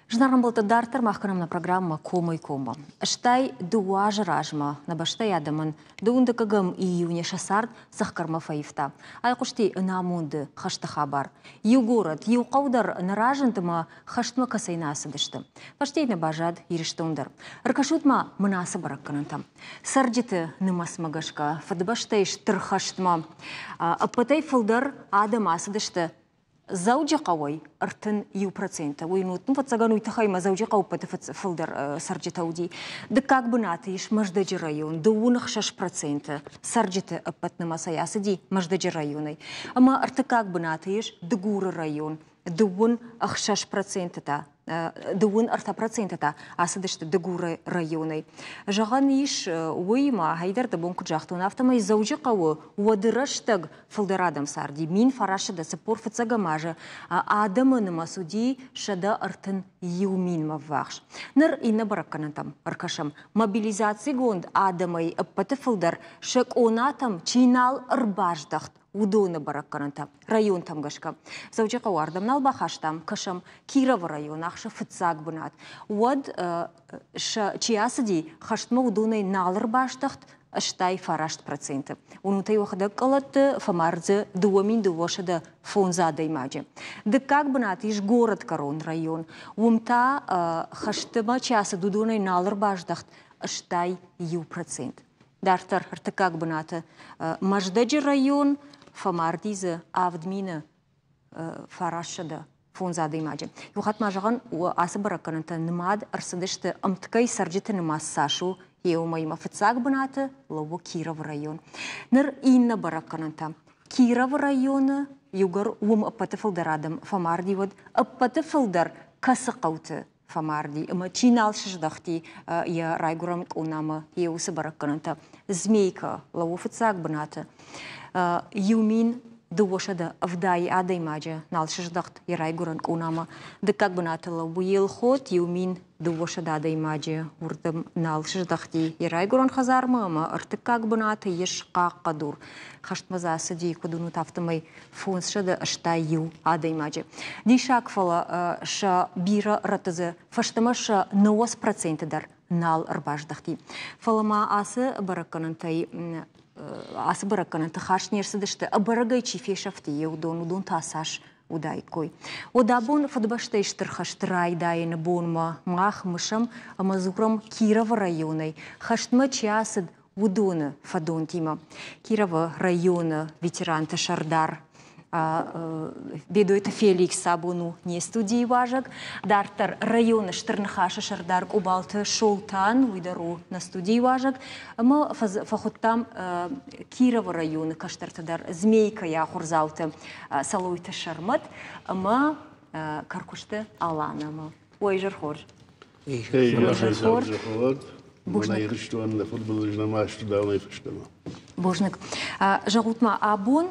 Зынаргъ ӕмбӕлттӕ, дарддӕр мах кӕнӕм нӕ программӕ Комӕй-коммӕ. Стӕй дыууӕ азы размӕ нӕ бӕстӕйы адӕмӕн дыууындыккӕгӕм июне сӕ цард цӕхгӕрмӕ фӕивта. Айхъуысти ӕнамонды хӕсты хабар. Иу горӕт, иу хъӕу дӕр нӕ разынд ӕмӕ хӕстмӕ кӕцӕй нӕ ацыдысты. Фӕстейы нӕ баззад Ирыстон дӕр. Ӕркӕсут-ма мын ацы бӕрӕггӕнӕнтӕм. Цӕрджыты нымӕцмӕ гӕсгӕ Фыдыбӕстӕйы Стыр хӕстмӕ ӕппӕтӕй фылдӕр адӕм ацыдысты Дзӕуджыхъӕуӕй 31%. Уый ну, фыццагӕн уый тыххӕй ма Дзӕуджыхъӕуы ӕппӕты фылдӕр цӕрджытӕ уыди. Дыккаг бынаты ис Мӕздӕджы район, 66% цӕрджыты ӕппӕт нымӕцӕй ацыди Мӕздӕджы районӕй. Ӕмӕ ӕртыккаг бынаты ис Дыгуры район, 26% та 33% та ацыдысты Дыгуры районӕй. Зӕгъӕн ис, уыимӕ, хӕйдӕр дӕ бон куыд загътон, афтӕмӕй Дзӕуджыхъӕуы уӕды рӕстӕг фылдӕр адӕм царди. 1945 фыццӕгӕм азы адӕмы нымӕц уыди 131 минмӕ ввахс. Ныр иннӕ бӕрӕггӕнӕнтӕм ӕркӕсӕм. Мобилизацигонд адӕмӕй ӕппӕты фылдӕр сӕ къонатӕм чи нал ӕрбаздӕхт, уыдоны бӕрӕггӕнӕнтӕ районтӕм гӕсгӕ. Дзӕуджыхъӕуы ардӕм нал бахастам, кӕсӕм, Кировы район ахсы фыццаг бынат. Уӕд сӕ чи ацыди, хӕстмӕ уыдонӕй нал ӕрбаздӕхт 89%. Уынут ӕй уӕхӕдӕг къӕлӕтты, фӕмард дзы 2205 адӕймаджы. Дыккаг бынат ис горӕтгӕрон район. Уым та хӕстмӕ чи ацыд, уыдонӕй нал ӕрбаздӕхт 81%. Дарддӕр ӕртыккаг бынаты Мӕздӕджы район, фӕмарди дзы 7905 адӕймаджы. Иу хатт ма зӕгъӕн, ацы бӕрӕггӕнӕнтӕ нымад ӕрцыдысты ӕмткӕй цӕрджыты нымӕц цас у, уымӕй фыццаг бынаты лӕууы Кировы район. Ныр иннӕ бӕрӕггӕнӕнтӕ. Кировы районы иугӕр уым ӕппӕты фылдӕр адӕм фӕмарди, уӕд ӕппӕты фылдӕр кӕцы хъӕуты фӕмарди ӕмӕ чи нал сыздӕхти йӕ райгуырӕн къонамӕ, йӕ уыцы бӕрӕггӕнӕнтӕ. Змейкӕ лӕууы фыццаг бынаты. Иу мин 270 адӕймаджы нал сыздӕхт йӕ райгуырӕн къонамӕ. Дыккаг бынаты лӕууы Елхот, 1200 адӕймаджы уырдӕм нал сыздӕхти йӕ райгуырӕн хӕдзармӕ ӕмӕ ӕртыккаг бынаты ис Хъахъхъӕдур. Хӕстмӕ дзы ацыди, куыд уынут, афтӕмӕй 581 адӕймаджы. Диссаг, фӕлӕ сӕ бирӕ рӕтты дзы фӕстӕмӕ сӕ 90% дӕр нал ӕрбаздӕхти. Фӕлӕ ма ацы бӕрӕггӕнӕнтӕй ацы бӕрӕггӕнӕнты хаст не рцыдысты, ӕбӕрӕгӕй чи фесӕфти, уыдон, уыдон та цас уыдаиккой. Уӕд абон Фыдыбӕстӕйы Стыр хӕсты райдайӕны бонмӕ мах мысӕм ӕмӕ дзурӕм Кировы районӕй хӕстмӕ чи ацыд, уыдоны фӕдонтимӕ. Кировы районы ветеранты сӕрдар Бедойты Феликс абон у не студийы уазӕг. Дарддӕр районы Стыр Ныхасы сӕрдар Къубалты Солтан, уый дӕр у нӕ студийы уазӕг. Ӕмӕ фӕхуыдтам Кировы районы кӕстӕрты дӕр Змейкӕйы ахуырдзауты Сӕлойты Сӕрмӕт ӕмӕ Кӕркуысты Аланӕмӕ. Ой, изӕр хорз. Изӕр хорз. Мӕнӕ Ирыстон нӕ фыдбылыз нӕма сты фӕстӕмӕ. Бузныг. Зӕгъут ма, абон,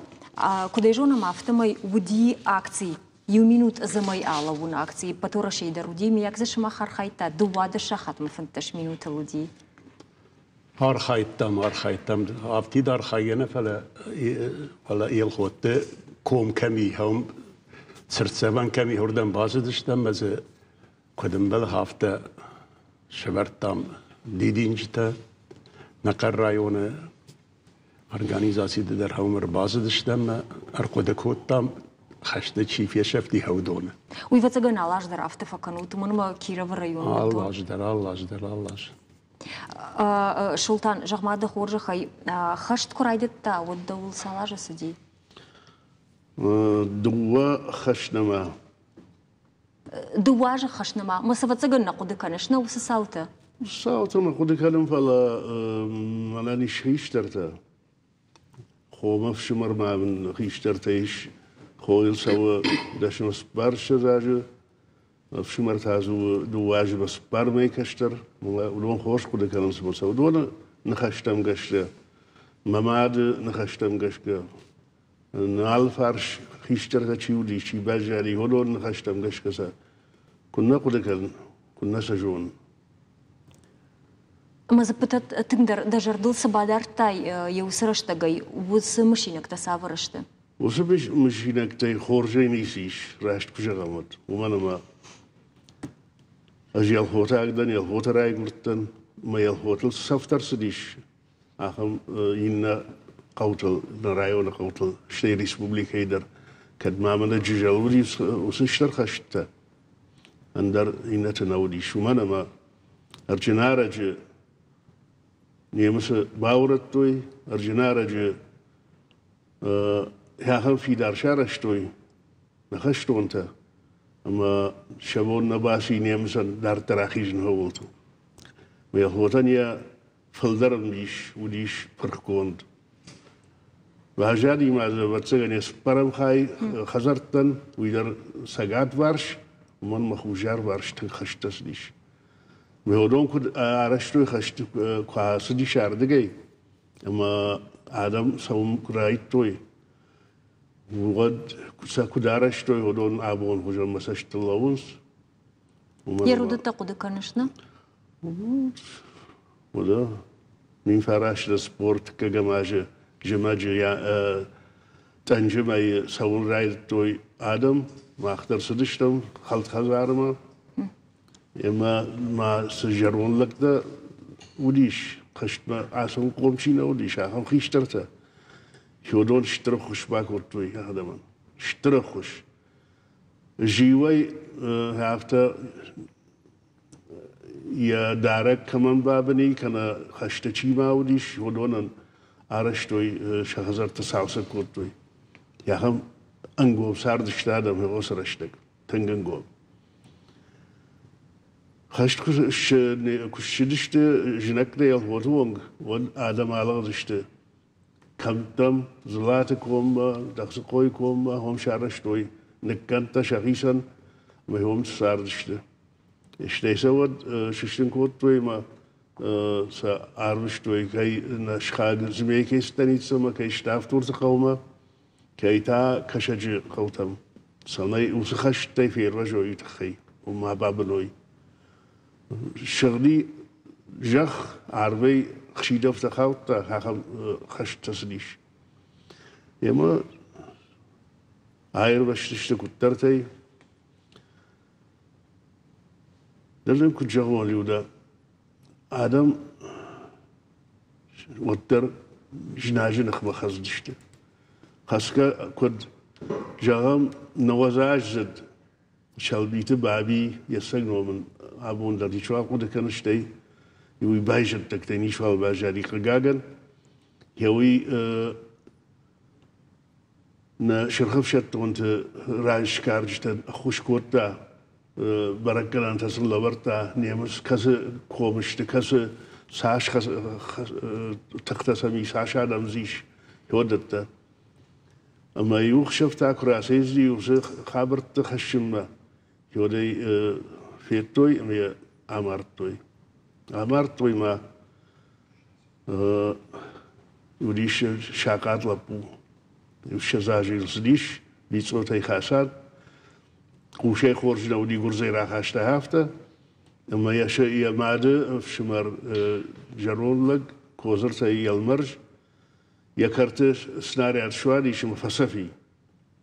куыд ӕй зонӕм, афтӕмӕй уыди акци иу минут ӕдзӕмӕй алӕууын акци Пӕтӕрӕсейы дӕр уыди, миййаг дзы сымах архайдта 12 сахатмӕ 15 минутыл уыди. Архайдтам, архайдтам, афтид архайгӕ нӕ, фӕлӕ, фӕлӕ Елхотты ком кӕм и, цыртдзӕвӕн кӕм и, уырдӕм бацыдыстӕм ӕмӕ дзы куыд ӕмбӕлы, афтӕ сӕвӕрдтам дидинджытӕ. Нӕ хъӕр районы организациты дӕр хъӕумӕ ӕрбацыдыстӕм ӕмӕ ӕрхъуыды кодтам, хӕсты чи фесӕфти, уыдоны. Уый ӕвӕццӕгӕн алы аз дӕр афтӕ фӕкӕнут, уымӕн ӕмӕ Кировы районы. Алы аз дӕр, алы аз дӕр, алы аз. Султан, зӕгъ-ма дӕ хорзӕхӕй, хӕст куы райдыдта, уӕд дӕуыл цал азы цыди? Дыууӕ хӕснӕмӕ. Дыууӕ азы хӕснӕмӕ. Мӕ ӕвӕццӕгӕн нӕ хъуыды кӕныс, нӕ уыцы цаутӕ? Цаутӕ мӕ хъуыды кӕнын, фӕлӕ мӕнӕн ис хистӕртӕ. Хомӕ фсымӕр ма мын хистӕртӕ ис. Хойыл цӕуы дӕсны цыппарссӕдз азы, ӕфсымӕр та дзы у дыууӕ азы мӕ цыппар мӕйы кӕстӕр. Уыдон хорз хъуыды кӕнынц мӕ сӕ уыдоны ныхӕстӕм гӕсгӕ, мӕ мады ныхӕстӕм гӕсгӕ, нӕ алыфарс хистӕртӕ чи уыди, чи баззади, уыдоны ныхӕстӕм гӕсгӕ сӕ куыннӕ хъуыды кӕнын, куыннӕ сӕ зонын. Ӕмӕ дзыппытӕ тынгдӕр дӕ зӕрдыл цы бадардтай йӕ уыцы рӕстӕгӕй, уыцы мысинӕгтӕ цавӕр сты? Уыцы мысинӕгтӕй хорзӕй ницы ис, раст куы зӕгъӕм, уӕд. Уымӕн ӕмӕ ӕз Елхотаг дӕн, Елхоты райгуырдтӕн, мӕ Елхотыл цы сӕфт ӕрцыдис, ахӕм иннӕ хъӕутыл, нӕ районы хъӕутыл, стӕй республикӕйы дӕр, кӕд ма мӕнӕ Джызӕл уыди уыцы стыр хӕстытӕ, ӕндӕр иннӕты нӕ уыдис, уымӕн ӕмӕ Ӕрджынарӕджы немыцы баурӕдтой, Ӕрджынарӕджы ахӕм фидар сарӕзтой нӕ хӕстонтӕ, ӕмӕ сӕ бон нӕ баци немыцӕн дарддӕр ахизын ууылты. Мӕ хотӕн йӕ фылдӕр ӕмбис уыдис пырхгонд. Баззади ма дзы, ӕвӕццӕгӕн, йӕ цыппӕрӕм хай хӕдзӕрттӕн, уый дӕр цӕгатварс, уымӕн мӕ хуссарварс тынг хӕстӕ цыдис. Уыдон куыд арӕзтой хӕсты, куы ацыдис ардыгӕй, ӕмӕ адӕм цӕуын куы райдыдтой, уӕд сӕ куыд арӕзтой, уыдон абон хуызӕн мӕ цӕстыл лӕууынц. Йе рудыдтӕ хъуыды кӕныс, нӕ? Уыда 1009 спорт кӕгӕм азы зымӕджы тъӕнджы мӕйы цӕуын райдыдтой адӕм. Мах дӕр цыдыстӕм хӕлд хӕдзармӕ. Ӕмӕ ма цы зӕронд лӕгтӕ уыдис, хӕстмӕ ацӕуынхъом чи нӕ уыдис, ахӕм хистӕртӕ. Уыдон стыр ӕххуыс бакодтой адӕмӕн. Стыр ӕххуыс. Зиуӕй афтӕ йӕ дарӕг кӕмӕн бабын и, кӕнӕ хӕсты чи ма уыдис, уыдонӕн арӕзтой, сӕ хӕдзӕртты цалцӕг кодтой. Ахӕм ӕнгом цардысты адӕм уыцы рӕстӕг, тынг ӕнгом. Хӕст куы ссыдысты знӕгтӕ Елхоты онг, уӕд адӕм алыгъдысты кӕмттӕм, Дзылаты коммӕ, Дӕхцыхъойы коммӕ хом сарӕзтой ныккӕндтӕ сӕхицӕн ӕмӕ уым цардысты. Стӕй сӕ уӕд сыстын кодтой ӕмӕ сӕ арвыстой кӕй нӕ сыхаг Змейкӕйы станицӕмӕ, кӕй Ставдурты хъӕумӕ. Кӕй та кӕсӕджы хъӕутӕм, цӕмӕй уыцы хӕстӕй фервӕзой, уый тыххӕй, уым ма бабыной. Сыгъди зӕхх, арвӕй хсидӕвтӕ хаудта, ахӕм хӕсттӕ цыдис. Ӕмӕ аирвӕзтысты куыддӕртӕй. Ныр дын куыд зӕгъон, Людӕ, адӕм уӕддӕр знаджы ныхмӕ хӕцыдысты. Хӕцгӕ куыд, зӕгъӕм, нӕуӕдзаздзыд Сӕлбиты Бӕби йе цӕг ном ын абон дӕр ничуал хъуыды кӕны, стӕй уый байзӕддӕгтӕй ничуал баззади, хъыгагӕн. Йӕ уый нӕ сырхӕфсӕддонты разсгарджытӕн ӕххуыс кодта, бӕрӕггӕнӕнтӕ сын лӕвӕрдта, немыц кӕцы комы сты, кӕцы цас тыхтӕ сӕм ис, цас адӕм дзы ис, уыдӕттӕ. Ӕмӕ иу ӕхсӕв та куы рацӕйцыди уыцы хабӕртты хӕссынмӕ, уӕд ӕй федтой ӕмӕ йӕ амардтой. Амардтой ма уыдис сахъат лӕппу. 20 азы йыл цыдис, бицъотӕй хӕцад. Хъусӕй хорз нӕ уыди, гуырдзӕй рахаста афтӕ. Ӕмӕ йӕ мады ӕфсымӕр зӕронд лӕг Козыртӕй Елмӕрз йӕ кӕрты снаряд суадис ӕмӕ фӕцӕф и.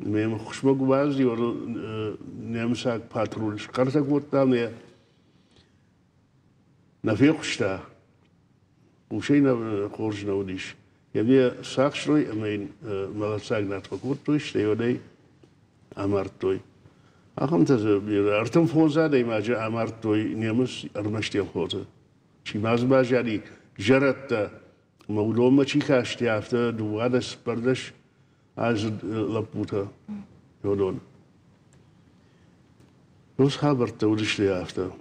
Ӕмӕ йӕм ӕххуысмӕ куы бацыди, уӕд немыцаг патруль схъӕртӕ кодта ӕмӕ йӕ нӕ фехъуыста. Хъусӕй нӕ хорз нӕ уыдис. Йӕ йӕ сӕхстой ӕмӕ йын мӕлӕтдзаг над фӕкодтой, стӕй уӕд ӕй амардтой. Ахӕмтӕ дзы бирӕ. 35 адӕймаджы амардтой немыц ӕрмӕст Елхоты. Чи ма дзы баззади, зӕрӕдтӕ ӕмӕ уыдонмӕ чи касти, афтӕ 12-14 азы лӕппутӕ, уыдон. Уыцы хабӕрттӕ уыдысты афтӕ.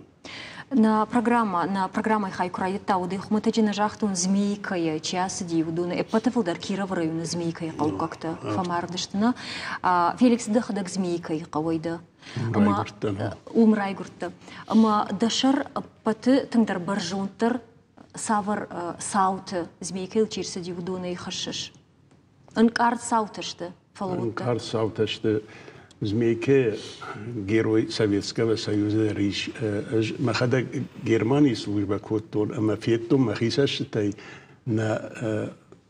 Нӕ программӕ, нӕ программӕйы хай куы райдыдта, уӕд хуымӕтӕджы нӕ загътон Змейкӕйы чи ацыди, уыдоны ӕппӕты фылдӕр Кировы районы Змейкӕйы хъӕуккӕгтӕ фӕмард сты. Нӕ? Феликс, дӕхӕдӕг Змейкӕйы хъӕуӕй дӕ. Райгуырдтӕн. Уым райгуырдтӕ. Ӕмӕ дӕ сӕр ӕппӕты тынгдӕр бӕрзонддӕр цавӕр цауты Змейкӕйыл чи рцыди, уыдонӕй хӕссыс? Ӕнкъард цаутӕ сты, фӕлӕ уыдтӕ. Ӕнкъард цаутӕ сты. Змейке герой Советского Союза дӕр ис. Ӕз мӕхӕдӕг Германийы службӕ кодтон ӕмӕ федтон мӕхи цӕстытӕй нӕ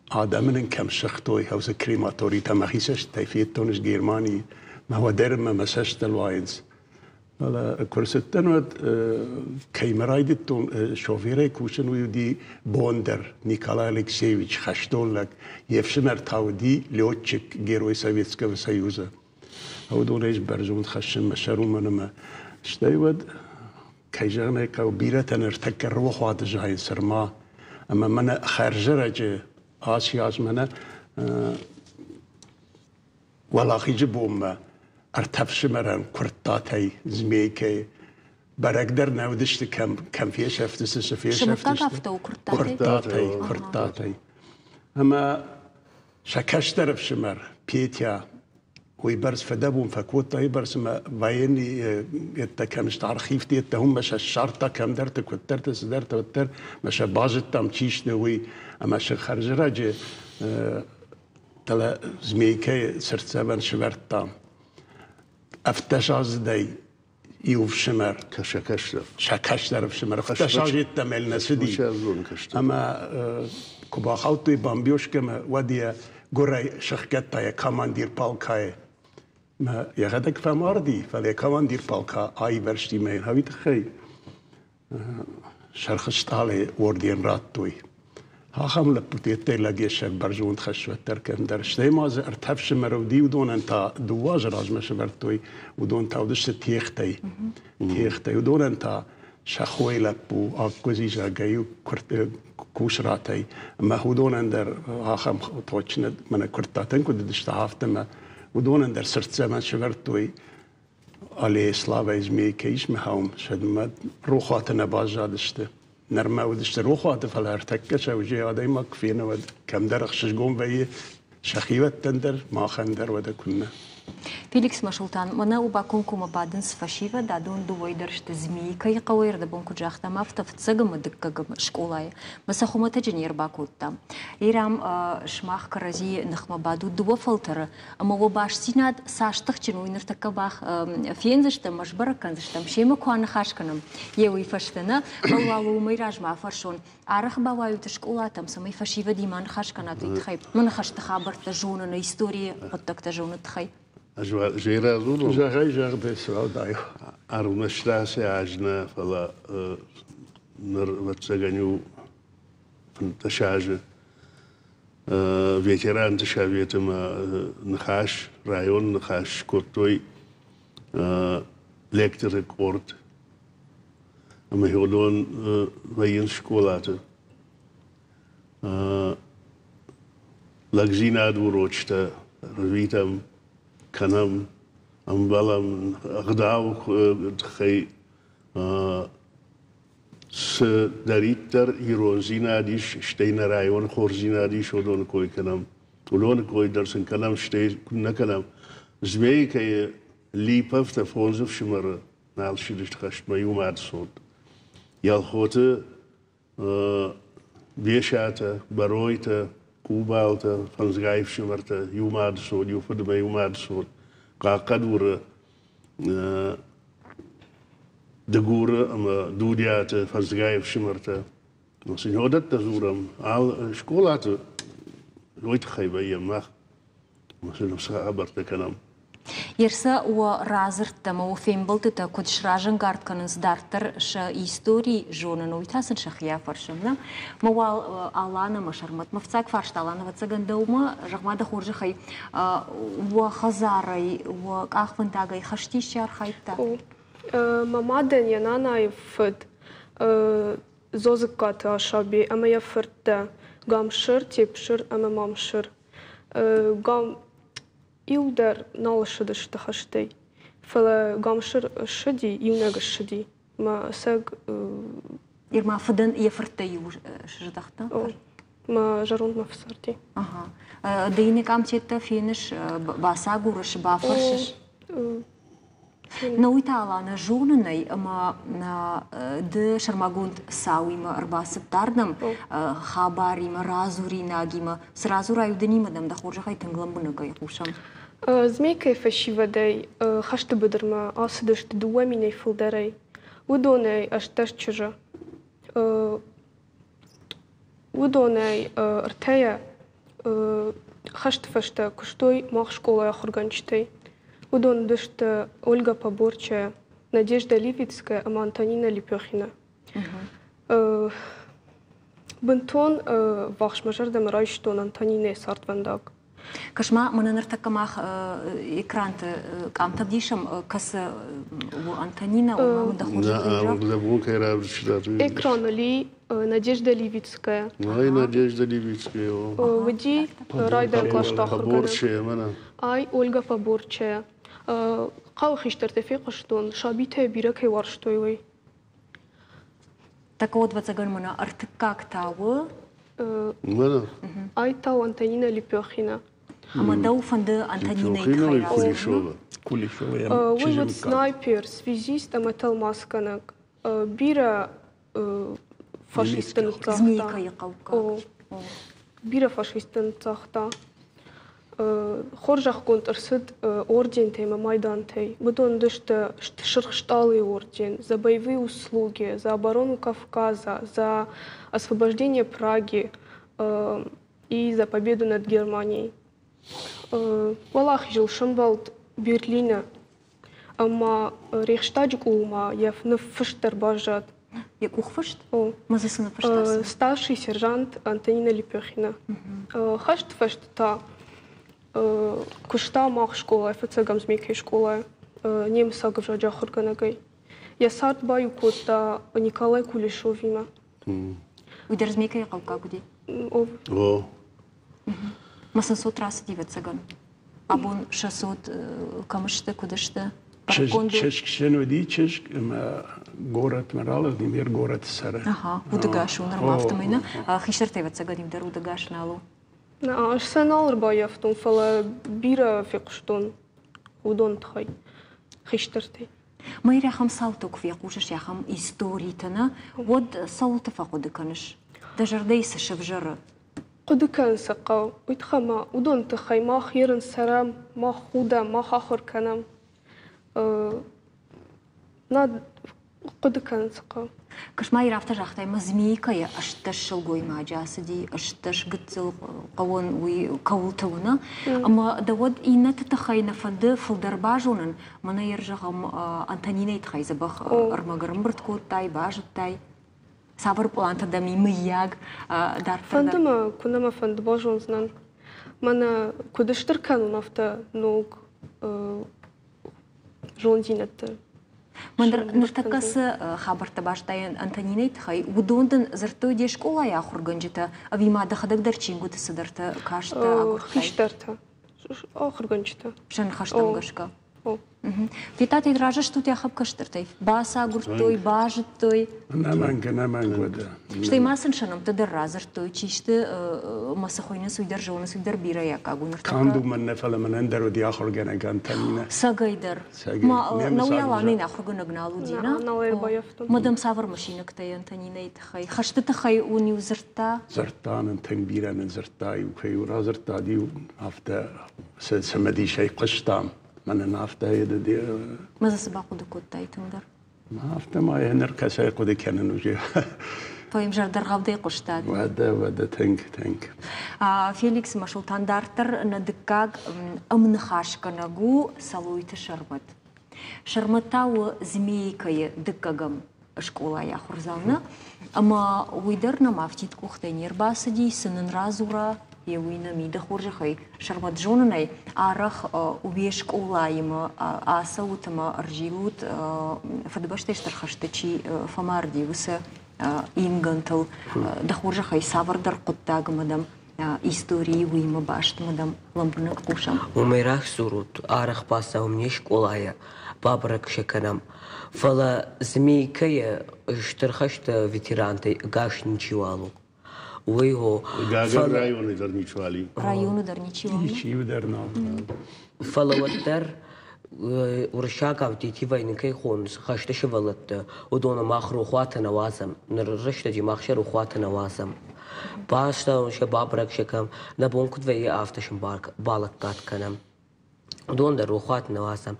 адӕмы нын кӕм сыгътой, уыцы крематоритӕ мӕхи цӕстытӕй федтон ӕз Германийы. Мӕ уӕдӕр мӕ мӕ цӕстыл уайынц. Фӕлӕ куы рцыдтӕн, уӕд кӕимӕ райдыдтон шоферӕй кусын, уый уыди Бондар Николай Алексеевич, хӕстон лӕг. Йе фсымӕр та уыди летчик, Герой Советского Союза. Уыдон ӕз бӕрзонд хӕссын мӕ сӕр уымӕн ӕмӕ стӕй уӕд, кӕй зӕгъын ӕй хъӕуы, бирӕтӕ ныртӕккӕ рохуаты зайынц ӕрма. Ӕмӕ мӕнӕ хӕрзӕрӕджы ацы аз мӕнӕ Уӕлахизы бонмӕ ӕртӕ фсымӕрӕн Куырттатӕй, Змейкӕйы бӕрӕг дӕр нӕ уыдысты, кӕм, кӕм фесӕфтысты, цы фесӕфтысты. афтӕ у Куырттатӕй? Куырттатӕй, Куырттатӕй. Ӕмӕ сӕ кӕстӕр ӕфсымӕр Петя уыйбӕрц фыдӕбон фӕкодта, уыйбӕрц ӕмӕ военный еттӕ кӕм сты, архивты еттӕ, уым сӕ ссардта кӕмдӕрты, куыддӕрты, цыдӕртӕ, уӕддӕр ӕмӕ сӕ базыдтам, чи сты, уый. Ӕмӕ сӕ хӕрзӕрӕджы Фӕлӕ Змейкӕйы цыртдзӕвӕн сывӕрдтам. Ӕвддӕсаздзыдӕй иу фсымӕр. Сӕ кӕстӕр. Сӕ кӕстӕр ӕфсымӕр. 17 азы йеддӕмӕ нӕ цыди. Ӕмӕ куы бахаудтой бомбёжкӕмӕ, уӕд йӕ гуырӕй сӕхгӕдта йӕ командир палкайы. Мӕ йӕхӕдӕг фӕмарди, фӕлӕ йӕ командир палка аивӕрзти мӕ йын уый тыххӕй Сырх Стъалыйы орден радтой. Ахӕм лӕппутӕй лӕгесӕг бӕрзонд хӕсвӕддӕр кӕмдӕр. Стӕй ма дзы ӕртӕ фсымӕры уыди, уыдонӕн та дыууӕ азы размӕ сӕвӕрдтой, уыдон та уыдысты техтӕй. Техтӕй. Уыдонӕн та сӕ хойы лӕппу Аккуыдзи, зӕгъгӕ, иу кусратӕй. Ӕмӕ уыдонӕн дӕр ахӕм точно мӕнӕ Куырттатӕн куыд уыдысты, афтӕ ӕмӕ уыдонӕн дӕр цыртдзӕвӕн сӕвӕрдтой Аллея Славӕйы змейкӕ ис мӕхӕум, сӕдмӕ рохуаты нӕ баззадысты. Нырмӕ уыдысты рохуаты, фӕлӕ ӕртӕккӕ сӕ уже адӕймаг куы фены, уӕд кӕмдӕр ӕхсызгон вӕййы сӕхиуӕттӕн дӕр, махӕн дӕр, уӕдӕ куыннӕ. Феликс Масултан, мӕнӕ у бакомкоммӕ бадынц фӕсивӕд, адон дыууӕйы дӕр сты Змейкӕйы хъӕуӕй, ӕрдӕбон куыд загътам, афтӕ фыццаг ӕмӕ дыккӕгӕм скъолайы. Мӕ сӕ хуымӕтӕджы не рбакодтам. Ирам, сымах кӕрӕдзийы ныхмӕ бадут дыууӕ фӕлтӕры, ӕмӕ уӕ бастдзинад цас тыхджын у, уый ныртӕккӕ бах фендзыстӕм ӕмӕ сбӕрӕг кӕндзыстӕм, семӕ куы аныхас кӕнӕм, йе уый фӕстӕ нӕ, фӕлӕ уал уымӕй размӕ афӕрсон, арӕх бауайут скъолатӕм, цӕмӕй фӕсивӕдимӕ аныхас кӕнат, уый тыххӕй, мӕ ныхӕсты хабӕрттӕ зоныны, историйы хъуыддӕгтӕ зоныны тыххӕй. Ӕз радзурон. Зӕгъай, зӕгъ, сраудай. Ӕрмӕст ацы аз нӕ, фӕлӕ ныр, ӕвӕццӕгӕн, иу 15 азы ветеранты советы ма ныхас, районы ныхас кодтой лекторы къорд ӕмӕ уыдон вӕййынц скъолаты. Лӕгдзинад урочытӕ рвитӕм, кӕнӕм, ӕмбӕлӕм ӕгъдауы тыххӕй цыдӕриддӕр ирондзинад ис, стӕй нӕ районы хорздзинад ис, уыдоны кой кӕнӕм. Уыдоны кой дӕр сын кӕнӕм, стӕй куыннӕ кӕнӕм. Змейкӕйы Липовтӕ фондз ӕфсымӕры нал ссыдысты хӕстмӕ, иу мад цот. Елхоты Бесатӕ, Бӕройтӕ, Къубалтӕ, фӕндзгай ӕфсымӕртӕ, иу мады цот, иу фыдмӕ иу мады цот. Хъахъхъӕдуры Дыгуры ӕмӕ Дудиаты фӕндзгай ӕфсымӕртӕ. Цы уыдӕттӕ дзурӕм, алы скъолаты уый тыххӕй вӕййӕм мах. Цы хабӕрттӕ кӕнӕм. Ерсӕ уӕ радзырдтӕ ӕмӕ уӕ фембӕлдтытӕ куыд сразӕнгард кӕнынц дарддӕр сӕ истори зонын, уый та сын сӕхи афӕрсӕм, нӕ? Мӕ уал Алан ӕмӕ Сӕрмӕтмӕ фыццаг фарст, Алан, ӕвӕццӕгӕн, дӕумӕ, зӕгъ-ма дӕ хорзӕхӕй, уӕ хӕдзарӕй, уӕ къахвӕндагӕй хӕсты исчи архайдта? О, мӕ мадӕн йӕ нанайы фыд Зозыккаты Асӕбе ӕмӕ йӕ фырттӕ Гамсыр, Тепсыр ӕмӕ Мамсыр. Гам иу дӕр нал ссыдысты хӕстӕй, фӕлӕ Гамсыр ссыди, иунӕг ссыди. Мӕ ӕцӕг Ирма фыдӕн йӕ фырттӕ иу сыздӕхта? Мӕ зӕрондмӕ фӕцарди. Ага. Ды йын къамтеттӕ феныс, бацагурыс, бафӕрсыс? Науи та Алана зонын ӕй, ӕмӕ ды сӕрмагонд цауимӕ ӕрбацыдтӕ ардӕм, хабаримӕ, радзуринагимӕ. Цы радзурай, уыдонимӕ дӕм дӕ хорзӕхӕй тынг лӕмбынӕгӕй хъусӕм. Змейкӕйы фӕсивӕдӕй хӕсты быдырмӕ ацыдысты 2000-ӕй фылдӕрӕй. Уыдонӕй 18 чызджы. Уыдонӕй ӕртӕйӕ хӕсты фӕстӕ куыстой мах скъолайы ахуыргӕнджытӕй. Уыдон уыдысты Ольга Поборчая, Надежда Ливицкая ӕмӕ Антонина Лепехина. Бынтон ввахс мӕ зӕрдӕмӕ райстон Антонинӕйы цардвӕндаг. Кӕс-ма, мӕнӕ ныртӕккӕ мах экранты къамтӕ вдисӕм, кӕцы у Антонина, ома мын дӕ хорзӕх Экраны ли Надежда Ливицкая. Ай, Надежда Ливицкая. Уыди райдайӕн кълӕсты ахуыргӕнӕг. Ай, Ольга Поборчая. Хъӕуы хистӕртӕ фехъуыстон, сабитӕ бирӕ кӕй уарзтой, уый. Так вот, ӕвӕццӕгӕн мӕнӕ ӕртыккаг та у. Ай та у Антонина Лепехина. Ӕмӕ дӕу фӕнды Антонинайы тыххӕй радзурын? Кулишова. Уый уыд снайпер, связист ӕмӕ тӕлмацгӕнӕг. Бирӕ фашистты ныццагъта. Змейкӕйы хъӕуккаг. Бирӕ фашистты ныццагъта. Хорзӕхгонд ӕрцыд ордентӕй ӕмӕ майдантӕй. Уыдон уыдысты Сырх Стъалыйы орден, За боевые услуги, За оборону Кавказа, За освобождение Праги и За победу над Германией. Уӕлахизыл сӕмбӕлд Берлины ӕмӕ Рейхстаджы къулмӕ йӕ ныффыст дӕр баззад. Йӕ къухфыст? О. Ма дзы цы ныффыста? Старший сержант Антонина Лепехина. Хӕсты фӕстӕ та куыста мах скъолайы, фыццӕгӕм Змейкӕйы скъолайы немыцаг ӕвзаджы ахуыргӕнӕгӕй. Йӕ цард баиу кодта Николай Кулешовимӕ. Уый дӕр Змейкӕйы хъӕуккаг уыди? О. О. Ма сын цот рацыди, ӕвӕццӕгӕн. Абон сӕ цот кӕм сты, куыд сты? Чызг сын уыди, чызг ӕмӕ горӕтмӕ ралыгъди, ме ргорӕты цӕры. Аха, удӕгас у нырма афтӕмӕй нӕ. Хистӕртӕ ӕвӕццӕгӕн иу дӕр удӕгас нал у. Ӕз сӕ нал ӕрбаййӕфтон, фӕлӕ бирӕ фехъуыстон. уыдон тыххӕй хистӕртӕй. Майрӕ, ахӕм цаутӕ куы фехъусыс, ахӕм историтӕ, нӕ, уӕд цӕуылты фӕхъуыды кӕныс? Дӕ зӕрдӕйы цы сӕвзӕры? Хъуыды кӕнын сӕ хъӕуы, уый тыххӕй ма уыдон тыххӕй мах ерын цӕрӕм, мах худӕм, мах ахуыр кӕнӕм. Нӕ хъуыды кӕнын цы хъӕуы. Куыст ма афтӕ загътай, мӕ Змейкӕйы 18 сылгоймаджы ацыди, 18 гыццыл хъӕуӕн уый кӕуылты уыны. Ӕмӕ дӕ уӕд иннӕты тыххӕй нӕ фӕнды фылдӕр базонын, мӕнӕ йӕ зӕгъӕм, Антонинӕйы тыххӕй дзӕбӕх ӕрмӕг ӕрӕмбырд кодтай, базыдтай. Цавӕр пълантӕ дӕм и, мыййаг, дарддӕр? Фӕнды мӕ, куы нӕ мӕ фӕнды, базондзынӕн. Мӕнӕ куыд стыр кӕнон, афтӕ ног зондзинӕдтӕ. Ныртӕккӕ цы хабӕрттӕ базыдтай Антонинӕйы тыххӕй, уыдон дын дзырдтой де скъолайы ахуыргӕнджытӕ ӕви ма дӕхӕдӕг дӕр чингуыты цыдӕртӕ кастӕ, агуырдтай? Хистӕртӕ, ахуыргӕнджытӕ. Сӕ ныхӕстӕм гӕсгӕ. Федтат, разы стут ахӕм кӕстӕртӕй? Бацагуырдтой, базыдтой. Ӕнӕмӕнг, ӕнӕмӕнг уӕдӕ. Стӕй ма сын сӕ нӕмттӕ дӕр радзырдтой, чи сты ӕмӕ цы хуыйнынц, уый дӕр зонынц, уый дӕр бирӕ аккаг у ныртӕккӕ. Канд уымӕн нӕ, фӕлӕ мӕнӕн дӕр уыди ахуыргӕнӕг Антонинӕ. Цӕгӕй дӕр. Ма Науяланӕн ахуыргӕнӕг нал уыди, нӕ? Нал ӕрбаййӕфтон. Мадам цавӕр мысинӕгтӕй Антонинӕйы тыххӕй? Хӕсты тыххӕй уын-иу дзырдта? Дзырдта нын, тынг бирӕ нын дзырдта-иу, кӕй-иу радзырдта-иу, афтӕ цымыдисӕй хъуыстам. Мӕнӕн афтӕ Ма дзы цы бахъуыды кодтай тынгдӕр? Афтӕ ма йӕ ныр кӕцӕй хъуыды кӕнын уже. Твоим зӕрдӕргъӕвдӕй хъуыстат. Уӕдӕ, уӕдӕ, тынг, тынг. Феликс Масултан дарддӕр нӕ дыккаг ӕмныхасгӕнӕг у Салойты Сӕрмӕт. Сӕрмӕт та у Змейкӕйы дыккӕгӕм скъолайы ахуырдзау нӕ, ӕмӕ уый дӕр нӕм афтид къухтӕй не рбацыди, цы нын радзура, йе уый нӕ миды хорзӕхӕй Сӕрмӕт зонынӕй арӕх уе скъолаимӕ ацӕут ӕмӕ ӕрзилут, Фыдыбӕстӕйы Стыр хӕсты чи фӕмарди, уыцы ингӕнтыл. Дӕ хорзӕхӕй, цавӕрдӕр хъуыддагмӕ дӕм историйы уыимӕ бастмӕ дӕм лӕмбынӕг хъусӕм. Уымӕй рах дзурут, арӕх бацӕуӕм не скъолайы, бабӕрӕг сӕ кӕнӕм. Фӕлӕ Змейкӕйы стыр хӕсты ветерантӕй ӕгас ничиуал у. Уый о. Гагар районы дӕр ничиуал и. Районы дӕр ничиуал. Ничиу дӕр нал. Фӕлӕ уӕддӕр уырыссагау дети войны кӕй хонынц, хӕсты сывӕллӕтты, уыдоны мах рохуаты нӕ уадзӕм. Ныр рӕстӕджы мах сӕ рохуаты нӕ уадзӕм. Бацӕуӕм сӕ, бабӕрӕг сӕ кӕнӕм, нӕ бон куыд вӕййы, афтӕ сын балӕггад кӕнӕм. Уыдон дӕр рохуаты нӕ уадзӕм.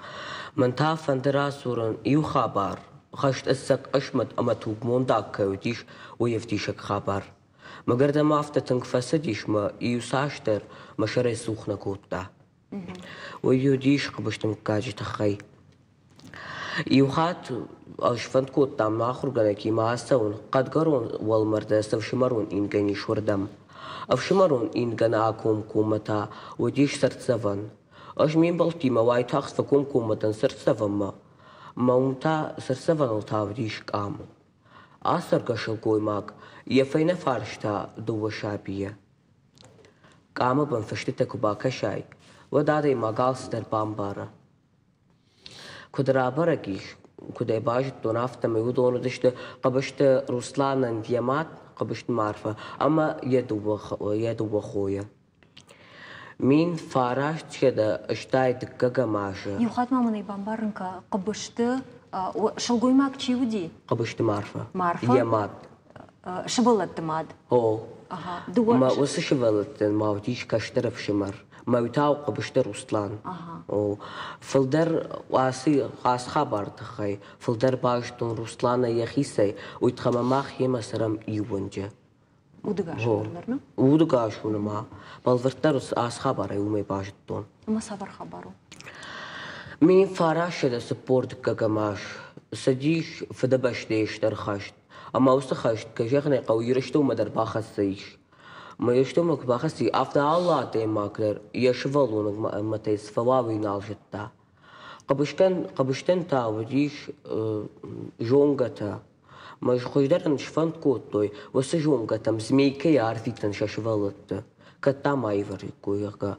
Мӕн та фӕнды радзурын иу хабар, хӕст ӕцӕг хъысмӕт ӕмӕ тугмондаг кӕй уыдис, уый ӕвдисӕг хабар. Мӕгӕрдӕм афтӕ тынг фӕцыдис мӕ иуцасдӕр мӕ сӕрӕй цух нӕ кодта. Уый уыдис хъыбызты мыггаджы тыххӕй. Иу хатт сфӕнд кодтам мӕ ахуыргӕнӕгимӕ ацӕуын Хъӕдгӕрон уӕлмӕрды цы ӕфсымӕрон ингӕн ис, уырдӕм. Ӕфсымӕрон ингӕны акомкоммӕ та уыдис цыртдзӕвӕн. Ӕз ме мбӕлттимӕ уайтагъд фӕкомкоммӕ дӕн цыртдзӕвӕнмӕ. Мӕ уым та цыртдзӕвӕныл та уыдис къам. Ацӕргӕ сылгоймаг йӕ фӕйнӕ фарс та дыууӕ сабийы. Къамы бын фыстытӕ куы бакӕсай, уӕд адӕймаг алцыдӕр бамбары. Куыд рабӕрӕг ис, куыд ӕй базыдтон, афтӕмӕй уыдон уыдысты Хъыбызты Русланӕн йӕ мад Хъыбызты Марфа ӕмӕ йӕ дыууӕ хойы. 1980 дыккӕгӕм азы. Иу хатт ма мын ӕй бамбарын кӕ, Хъыбызты сылгоймаг чи уыди? Хъыбызты Марфа. Марфа? Йӕ мад. Сывӕллӕтты мад? О. Ӕмӕ уыцы сывӕллӕттӕн ма уыдис кӕстӕр ӕфсымӕр. Мӕ уый Хъыбызты Руслан. О. Фылдӕр ацы ацы хабары тыххӕй фылдӕр базыдтон Русланы йӕхицӕй, уый тыххӕй ӕмӕ мах йемӕ цӕрӕм иу уынджы. Удыгас у ныр, нӕ? Удыгас у нырма. Бӕлвырддӕр ацы хабарӕй уымӕй базыдтон. Ӕмӕ цавӕр хабар у? 1942 аз цыдис Фыдыбӕстӕйы Стыр хӕст. Ӕмӕ уыцы хӕст, кӕй зӕгъын ӕй хъӕуы, Ирыстонмӕ дӕр бахӕццӕ ис. Ӕмӕ Ирыстонмӕ куы бахӕццӕ ис, афтӕ алы адӕймаг дӕр йӕ сывӕллоны мӕтӕй цы фӕуа, уый нал зыдта. Хъыбызтӕн та уыдис зонгӕтӕ. Мӕ хуыздӕр ын сфӕнд кодтой уыцы зонгӕтӕм Змейкӕйы арвитын сӕ сывӕллӕтты, кӕд дам аивӕриккой, зӕгъгӕ.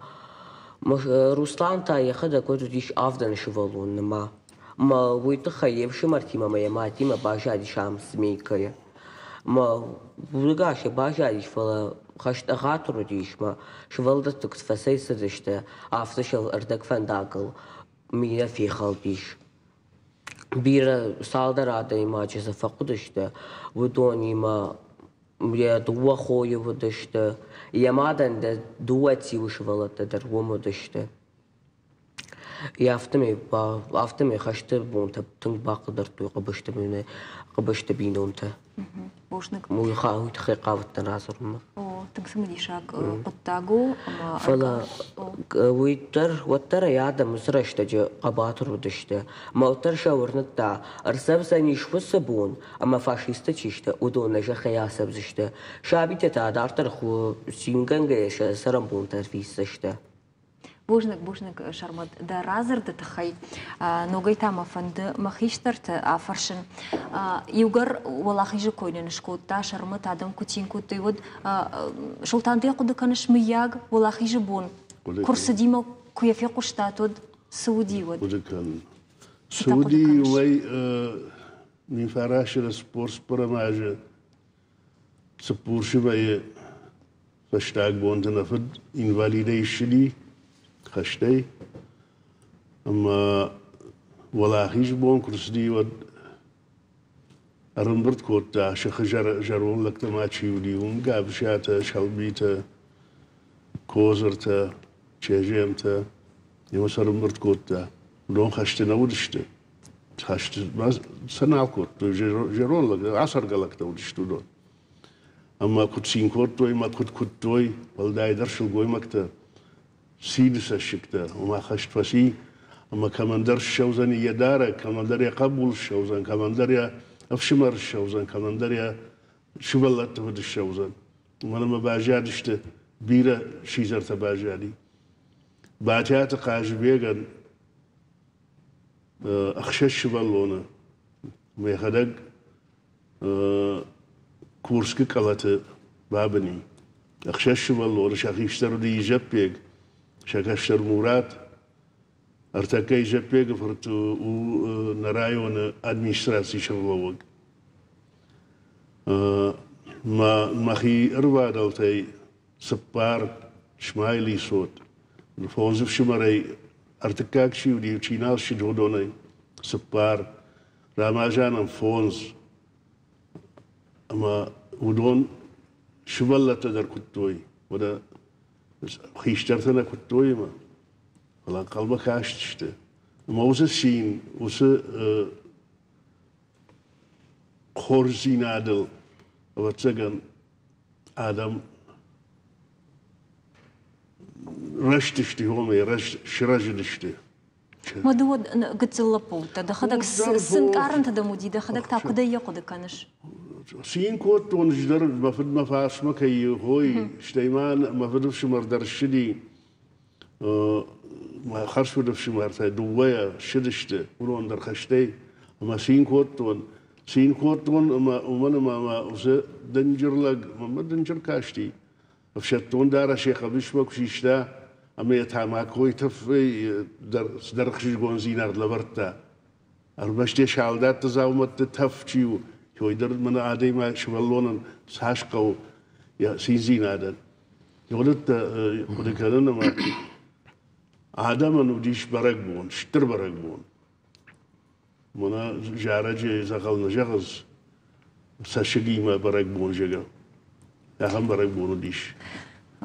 Руслан та йӕхӕдӕг уӕд уыдис авдӕны сывӕллон нырма. Мӕ уый тыххӕй йе фсымӕртимӕ ӕмӕ йӕ мадимӕ баззадис ам Змейкӕйы. Мӕ удӕгасӕй баззадис, фӕлӕ хӕст ӕгъатыр уыдис, мӕ сывӕллӕтты куыд фӕцӕйцыдысты, афтӕ сыл ӕрдӕгфӕндагыл. минӕ фехӕлдис. Бирӕ цалдӕр адӕймаджы дзы фӕхъуыдысты, уыдонимӕ йӕ дыууӕ хойы уыдысты, йӕ мадӕн дӕр дыууӕ цъиуы сывӕллӕттӕ дӕр уым уыдысты. Афтӕмӕй хӕсты бонтӕ тынг бахъыгдардтой Хъыбызты бинонтӕ. Бузныг. Уый тыххӕй хъавыдтӕн радзурынмӕ. О, тынг цымыдисаг хъуыддаг у. Фӕлӕ уый дӕр, уӕддӕр ӕй адӕм уыцы рӕстӕджы хъӕбатыр уыдысты. Ӕмӕ уӕддӕр сӕ уырныдта, ӕрцӕудзӕнис уыцы бон, ӕмӕ фашисттӕ чи сты, уыдон нӕ зӕххӕй ацӕудзысты. Сабитӕ та дарддӕр цингӕнгӕйӕ сӕ цӕрӕнбонтӕ ӕрвитдзысты. Бузныг, бузныг, Сӕрмӕт, дӕ радзырды тыххӕй. Ногӕй та мӕ фӕнды мӕ хистӕрты афӕрсын. Иугӕр Уӕлахизы кой нын скодта, Сӕрмӕт, адӕм куы цин кодтой, уӕд Солтан, ды хъуыды кӕныс, мыййаг, Уӕлахизы бон куы рцыди мӕ куы йӕ фехъуыстат, уӕд цы уыди, уӕд? Хъуыды кӕнын. Цы уыди, уымӕй 1944 цыппӕрӕм азы Цыппурсы фӕстаг бонты нӕ фыд инвалидӕй ссыди хӕстӕй ӕмӕ Уӕлахизы бон куы рцыди, уӕд ӕрӕмбырд кодта сыхы зӕронд лӕгтӕ ма чи уыди, уым Габысатӕ, Сӕлбитӕ, Козыртӕ, Чеземтӕ. Йемӕ сӕ ӕрӕмбырд кодта. Уыдон хӕсты нӕ уыдысты. Хӕсты сӕ нал кодтой, зӕронд лӕг, ацӕргӕ лӕгтӕ уыдысты уыдон. Ӕмӕ куыд цин кодтой ӕмӕ куыд куыдтой, уӕлдайдӕр сылгоймӕгтӕ, цины цӕссыгтӕ, ома хӕст фӕци, ӕмӕ кӕмӕндӕр ссӕудзӕни йӕ дарӕг, кӕмӕндӕр йӕ хъӕбул ссӕудзӕн, кӕмӕндӕр йӕ ӕфсымӕр ссӕудзӕн, кӕмӕндӕр йӕ сывӕллӕтты фыд ссӕудзӕн. Уымӕн ӕмӕ баззадысты, бирӕ сидзӕртӕ баззади. Батиаты Хъазыбегӕн ӕхсӕз сывӕллоны, мӕхӕдӕг Курскы къӕлӕты бабыни. Ӕхсӕз сывӕллоны, сӕ хистӕр уыди Изӕппег, сӕ кӕстӕр Мурат. Ӕртӕккӕ Изӕппегы фырт у нӕ районы администрацийы сӕргълӕууӕг. Мӕхи ӕрвадӕлтӕй цыппар Смайли цот, фондз ӕфсымӕрӕй ӕртыккаг чи уыди, чи нал ссыд, уыдонӕй цыппар, Рамазанӕн фондз. Ӕмӕ уыдон сывӕллӕттӕ дӕр куыдтой, уӕдӕ хистӕртӕ нӕ куыдтой ӕмӕ, фӕлӕ ӕнхъӕлмӕ кастысты. Ӕмӕ уыцы цин, уыцы хорздзинадыл, ӕвӕццӕгӕн, адӕм рӕзтысты, уымӕй сырӕзыдысты. Ма ды уӕд гыццыл лӕппу уыдтӕ, дӕхӕдӕг цы нкъарӕнтӕ дӕм уыди, дӕхӕдӕг та куыдӕй йӕ хъуыды кӕныс? Цин кодтон ӕз дӕр, мӕ фыд мӕ фарсмӕ кӕй хой, стӕй ма мӕ фыдыфсымӕр дӕр ссыди, мӕ хӕрзфыдыфсымӕртӕ дыууӕйӕ ссыдысты, уыдон дӕр хӕстӕй, ӕмӕ цин кодтон. Цин кодтон, ӕмӕ уымӕн ӕмӕ мӕ уыцы дынджыр лӕг, мӕнмӕ дынджыр касти, ӕфсӕддон дарӕс йӕ хъӕбысмӕ куы систа ӕмӕ йӕ тамакойы тӕфӕй дӕр цыдӕр ӕхсызгондзинад лӕвӕрдта. Ӕрмӕст йӕ салдатты дзаумӕтты тӕф чи у, уый дӕр мӕнӕ адӕймаг сывӕллонӕн цас хъӕуы йӕ циндзинадӕн. Уыдӕттӕ хъуыды кӕнын ӕмӕ адӕмӕн уыдис бӕрӕгбон, стыр бӕрӕгбон. Мӕнӕ зарӕджы дзӕгъӕл нӕ зӕгъынц, цӕссыгимӕ бӕрӕгбон зӕгъӕм. Ахӕм бӕрӕгбон уыдис.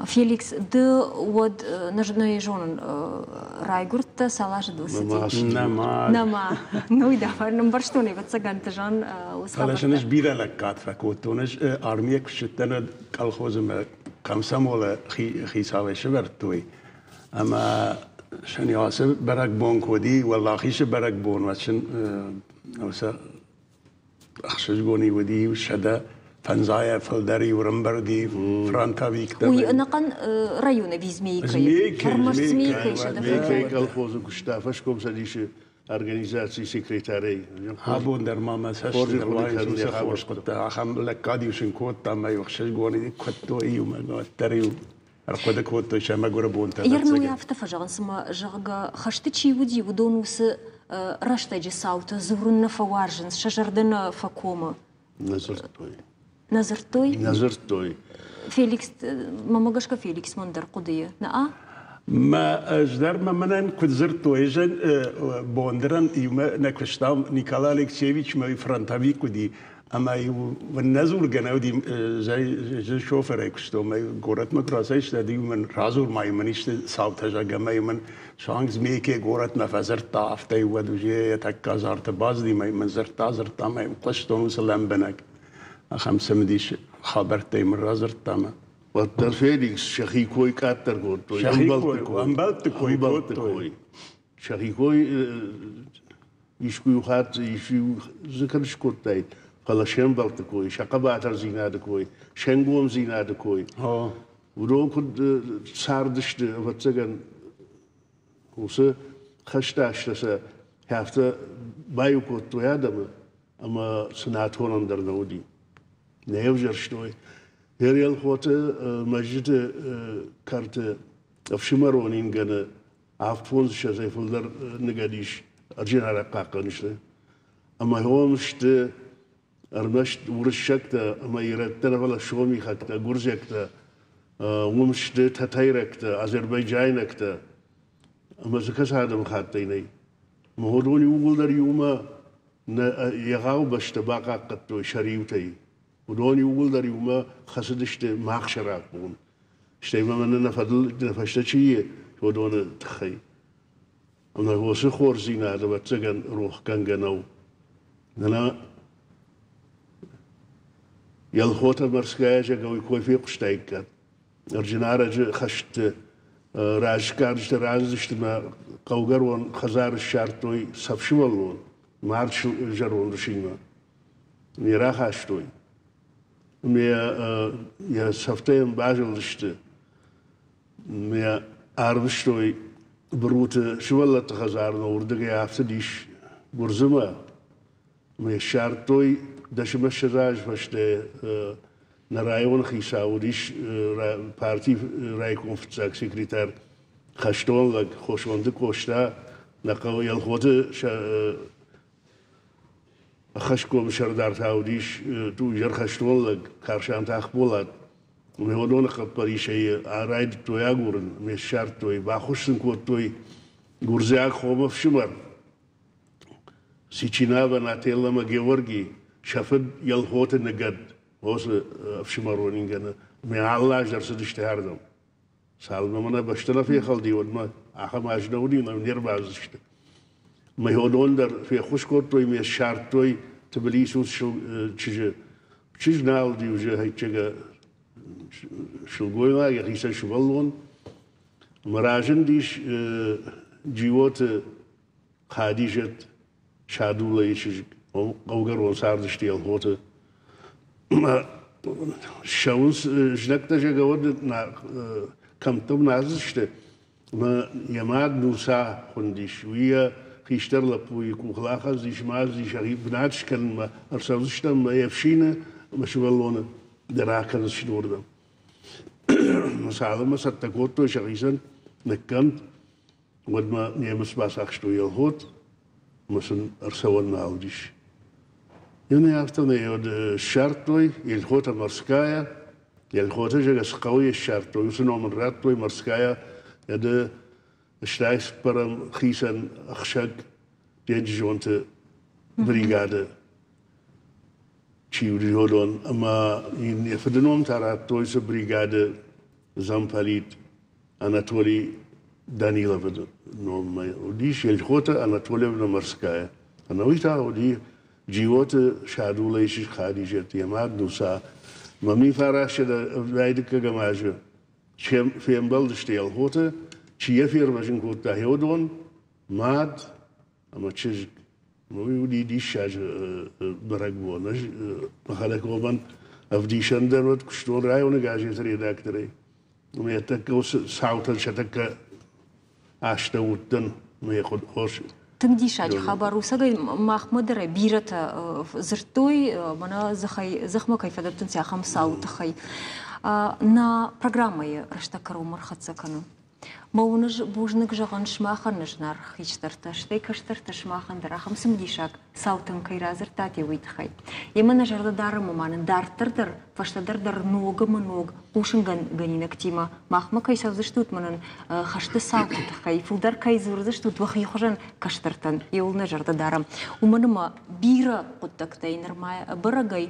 Феликс, ды уӕд нӕ зонын, райгуырдтӕ цал азы дыл цыди? Нӕма. Нӕма. Ну и давай, нымбӕрстон, ӕвӕццӕгӕн, ты жан уыцы Фӕлӕ сын ӕз бирӕ лӕггад фӕкодтон. Ӕз армийӕ куы ссыдтӕн, уӕд колхозы мӕ комсомолы хицауӕй сӕвӕрдтой. Ӕмӕ сын ацы бӕрӕгбон куы уыди, Уӕлахизы бӕрӕгбон, уӕд сын уыцы ӕхсызгон уыди 150-ӕй фылдӕр иу ӕрӕмбырди фронтовиктӕ. Уый ӕнӕхъӕн районы Змейкӕйы? Ӕрмӕст Змейкӕйы Змейкӕйы колхозы куыста фӕскомцӕдисы организацийы секретарӕй. Абон дӕр ма мӕ цӕстытыл уайынц уыцы хорз хъуыддаг. Ахӕм лӕггад-иу сын кодта ӕмӕ-иу ӕхсызгон куыдтой иумӕ, уӕддӕр-иу ӕрхъуыды кодтой сӕ мӕгуыры бонтӕ. Ернойы афтӕ фӕзӕгъынц, цыма, зӕгъгӕ, хӕсты чи уыди, уыдон уыцы рӕстӕджы цаутӕ дзурын нӕ фӕуарзынц, сӕ зӕрдӕ нӕ фӕкомы. Нӕ дзырдтой. Нӕ дзырдтой? Нӕ дзырдтой. Феликс, мӕмӕ гӕсгӕ Феликс мӕн дӕр хъуыдыйы. Нӕ? Мӕ ӕз дӕр ма мӕнӕн куыд дзырдтой, ӕз Бондарӕн иумӕ нӕ куыстам, Николай Алексеевич мӕ фронтовик уыди, ӕмӕ-иу нӕ дзургӕ нӕ уыди, ӕз шоферӕй куыстон, мӕ горӕтмӕ куы рацӕйцыдтӕн, иу мын радзур-ма-иу мын исты цаутӕ, зӕгъгӕ, ӕмӕ-иу мын суанг Змейке горӕтмӕ фӕдзырдта, афтӕ-иу уӕд уже йӕ тӕккӕ зарты бацыди, мӕ мын дзырдта, дзырдта, ӕмӕ хъуыстон уыцы лӕмбынӕг. Ахӕм цымыдис хабӕрттӕй мын радзырдта мӕ. Уӕддӕр Феликс сӕхи кой къаддӕр кодтой. Ӕмбӕлтты кой. Ӕмбӕлтты кой кодтой. Сӕхи кой искуы-иу хатт исчи дзы кӕд скодтаид, фӕлӕ се мбӕлтты кой, сӕ хъӕбатырдзинады кой, се нгомдзинады кой. Уыдон куыд цардысты, ӕвӕццӕгӕн, уыцы хӕстӕстӕ сӕ афтӕ баиу кодтой адӕмы, ӕмӕ сын атонӕн дӕр нӕ уыди. Нӕ ӕвзӕрстой. Елхоты мӕзджыты кӕрты ӕфсымӕрон ингӕны авдфондзыссӕдзӕй фылдӕр ныгӕд ис ӕрджынарӕг хъахъхъӕнджыты. Ӕмӕ уым сты ӕрмӕст уырыссӕгтӕ ӕмӕ ирӕттӕ нӕ, фӕлӕ сомихӕгтӕ, гуырдзиӕгтӕ, уым сты тӕтӕйрӕгтӕ, азербайджайнӕгтӕ. Ӕмӕ дзы кӕцы адӕмыхаттӕй нӕй. Ӕмӕ уыдон иууылдӕр иумӕ нӕ егъау бӕстӕ бахъахъхъӕдтой сӕ риутӕй. Уыдон иууылдӕр иумӕ хӕцыдысты мах сӕраппонд. Стӕй ма мӕнӕ нӕ фӕдыл нӕ фӕстӕ чи и, уыдоны тыххӕй. Ӕмӕ уыцы хорздзинад, ӕвӕццӕгӕн, рохгӕнгӕ нӕу. Нӕ Елхотӕ Морская зӕгъгӕ, уый кой фехъуыстаиккат. Ӕрджынарӕджы хӕсты разсгарджытӕ разындысты мӕ хъӕугӕрон хӕдзары ссардтой цӕф сывӕллон, мард зӕронд усимӕ. Не рахастой. Ме йӕ цӕфтӕ йӕм базылдысты. Ме арвыстой Бруты сывӕллӕтты хӕдзармӕ, уырдыгӕй афтыдис Гуырдзымӕ. Ме ссардтой 10-20 азы фӕстӕ нӕ районы хицау уыдис партийы райком фыццаг секретарь, хӕстон лӕг Хосонты Къоста, нӕ хъӕуы Елхоты Ӕххӕстгомы сӕрдар та уыдис изӕрхӕстон лӕг Карсанты Ахболат. Уыдоны хъӕппӕрисӕй райдыдтой агурын, ме ссардтой, баххуыс сын кодтой гуырдзиаг хомы ӕфсымӕр Сичинава Нателла ӕмӕ Георги, сӕ фыд Елхоты ныгӕд, уыцы ӕфсымӕрон ингӕны. Ме алы аз дӕр цыдысты ардӕм. Цалынмӕ мӕ нӕ бӕстӕ нӕ фехӕлди, уӕдмӕ ахӕм аз нӕ уыди, ӕмӕ не рбацыдысты. Мӕ уыдон дӕр феххуыс кодтой, ме ссардтой Тбилисы чызджы. Чызг нал уыди уже хӕйчегӕ сылгоймаг, йӕхицӕн сывӕллон. Ӕмӕ разындис Джиоты Хадизӕт, Садулайы чызг, хъӕугӕрон цардысты Елхоты. Ссӕуынц знӕгтӕ, зӕгъгӕ, уӕд кӕмттӕм нӕ Ӕмӕ йӕ мад Нуца хуындис. Уый йӕ хистӕр лӕппуйы къухыл ахӕцыдис, мадзис, йӕхи бынат скӕнынмӕ ӕрцӕудзыстӕм ӕмӕ йе фсины ӕмӕ сывӕллоны дӕр акӕндзысты уырдӕм. Цалынмӕ цӕттӕ кодтой сӕхицӕн ныккӕнд, уӕдмӕ немыц бацахстой Елхот ӕмӕ сын ӕрцӕуӕн нал уыдис. Иунӕ афтӕмӕй ссардтой Елхота Морская, Елхоты зӕгъгӕ цы хъӕуы ссардтой, уыцы ном ын радтой Морская, ӕды стӕй цыппӕрӕм хицӕн ӕхсӕг денджызонты бригады чи уыди, уыдон. Ӕмӕ йын йӕ фыды ном та радтой цы бригады замполит Анатолий Даниловы номмӕ уыдис Елхоты Анатольевна Морская. Ӕнӕуый та уыди Джиоты Садулайы чызг Хадизӕт, йӕ мад Нуца. Мами 1995 азы фембӕлдысты Елхоты, чи йӕ фервӕзын кодта, уыдон, мад ӕмӕ чызг. Уый уыди диссаджы бӕрӕгбон. Ӕз мӕхӕдӕг уымӕн ӕвдисӕн дӕр уыд, куыстон районы газеты редакторӕй. Ӕмӕ тӕккӕ уыцы цаутӕн сӕ тӕккӕ астӕу уыдтӕн мӕ хорз. Тынг диссаджы хабар у. Цӕгӕй махмӕ дӕр бирӕтӕ дзырдтой, мӕнӕ дзыхӕй дзыхмӕ кӕй фӕдӕттынц ахӕм цауы тыххӕй. Нӕ программӕйы рӕстӕг кӕронмӕ рхӕццӕ кӕны. Мӕ уын ӕз бузныг зӕгъын сымахӕн, зынаргъ хистӕртӕ, стӕй кӕстӕртӕ сымахӕн дӕр ахӕм цымыдисаг цаутӕн кӕй радзырдтат, уый тыххӕй. Емӕ нӕ зӕрдӕ дарӕм ӕмӕ нын дарддӕр дӕр, фӕстӕдӕр дӕр ног ӕмӕ ног хъусынгӕнинӕгтимӕ махмӕ кӕй цӕудзыстут, мӕнӕн хӕсты цауты тыххӕй фылдӕр кӕй дзурдзыстут уӕхи хуызӕн кӕстӕртӕн, иуыл нӕ зӕрдӕ дарӕм. Уымӕн ӕмӕ бирӕ хъуыддӕгтӕй нырма бӕрӕгӕй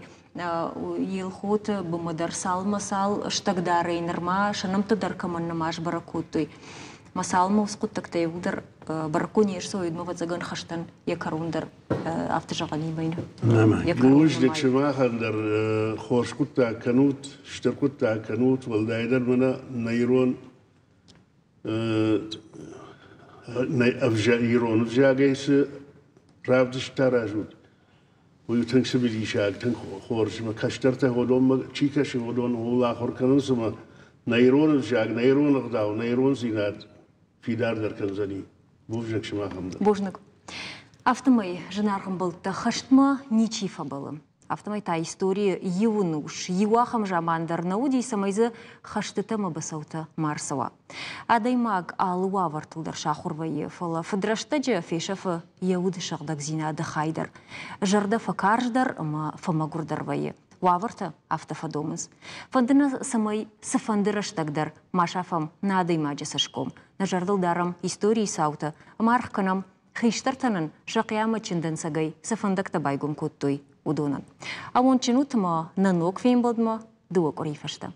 Елхоты бымы дӕр цалмӕ цал стӕгдарӕй нырма сӕ нӕмттӕ дӕр кӕмӕн нӕма сбӕрӕг кодтой. Мӕ цалмӕ уыцы хъуыддӕгтӕ иууылдӕр бӕрӕггон не рцӕуой, уӕдмӕ ӕвӕццӕгӕн хӕстӕн йӕ кӕрон дӕр афтӕ зӕгъӕн имӕ. Бузныг сымахӕн дӕр хорз хъуыддаг кӕнут, стыр хъуыддаг кӕнут, уӕлдайдӕр мӕнӕ нӕ ирон нӕ ирон ӕвзагӕй цы равдыст аразут, уый тынг цымыдисаг, тынг хорз. Мӕ кӕстӕртӕ уыдонмӕ чи кӕсы, уыдон ууыл ахуыр кӕнынц ӕмӕ нӕ ирон ӕвзаг, нӕ ирон ӕгъдау, нӕ ирондзинад фидардӕр кӕндзӕни. Бузныг сымахӕн дӕр. Бузныг. Афтӕмӕй, зынаргъ ӕмбӕлттӕ, хӕстмӕ ничи фӕбӕлы. Афтӕмӕй та историйы иу ӕнус, иу ахӕм заман дӕр нӕ уыди, цӕмӕй дзы хӕстытӕ ӕмӕ быцӕутӕ ма рцӕуа. Адӕймаг алы уавӕртыл дӕр сахуыр вӕййы, фӕлӕ фыдрӕстӕджы фесӕфы йӕ уды сыгъдӕгдзинады хай дӕр. Зӕрдӕ фӕкарздӕр ӕмӕ фӕмӕгуырдӕр вӕййы. Уавӕртӕ афтӕ фӕдомынц. Фӕнды нӕ, цӕмӕй цыфӕнды рӕстӕг дӕр ма сафӕм нӕ адӕймаджы цӕсгом, нӕ зӕрдыл дарӕм историйы цаутӕ ӕмӕ аргъ кӕнӕм хистӕртӕ нын сӕ хъиамӕтджын дӕнцӕгӕй цы фӕндӕгтӕ байгом кодтой, уыдонӕн. Амондджын ут ӕмӕ нӕ ног фембӕлдмӕ дыууӕ къуырийы фӕстӕ.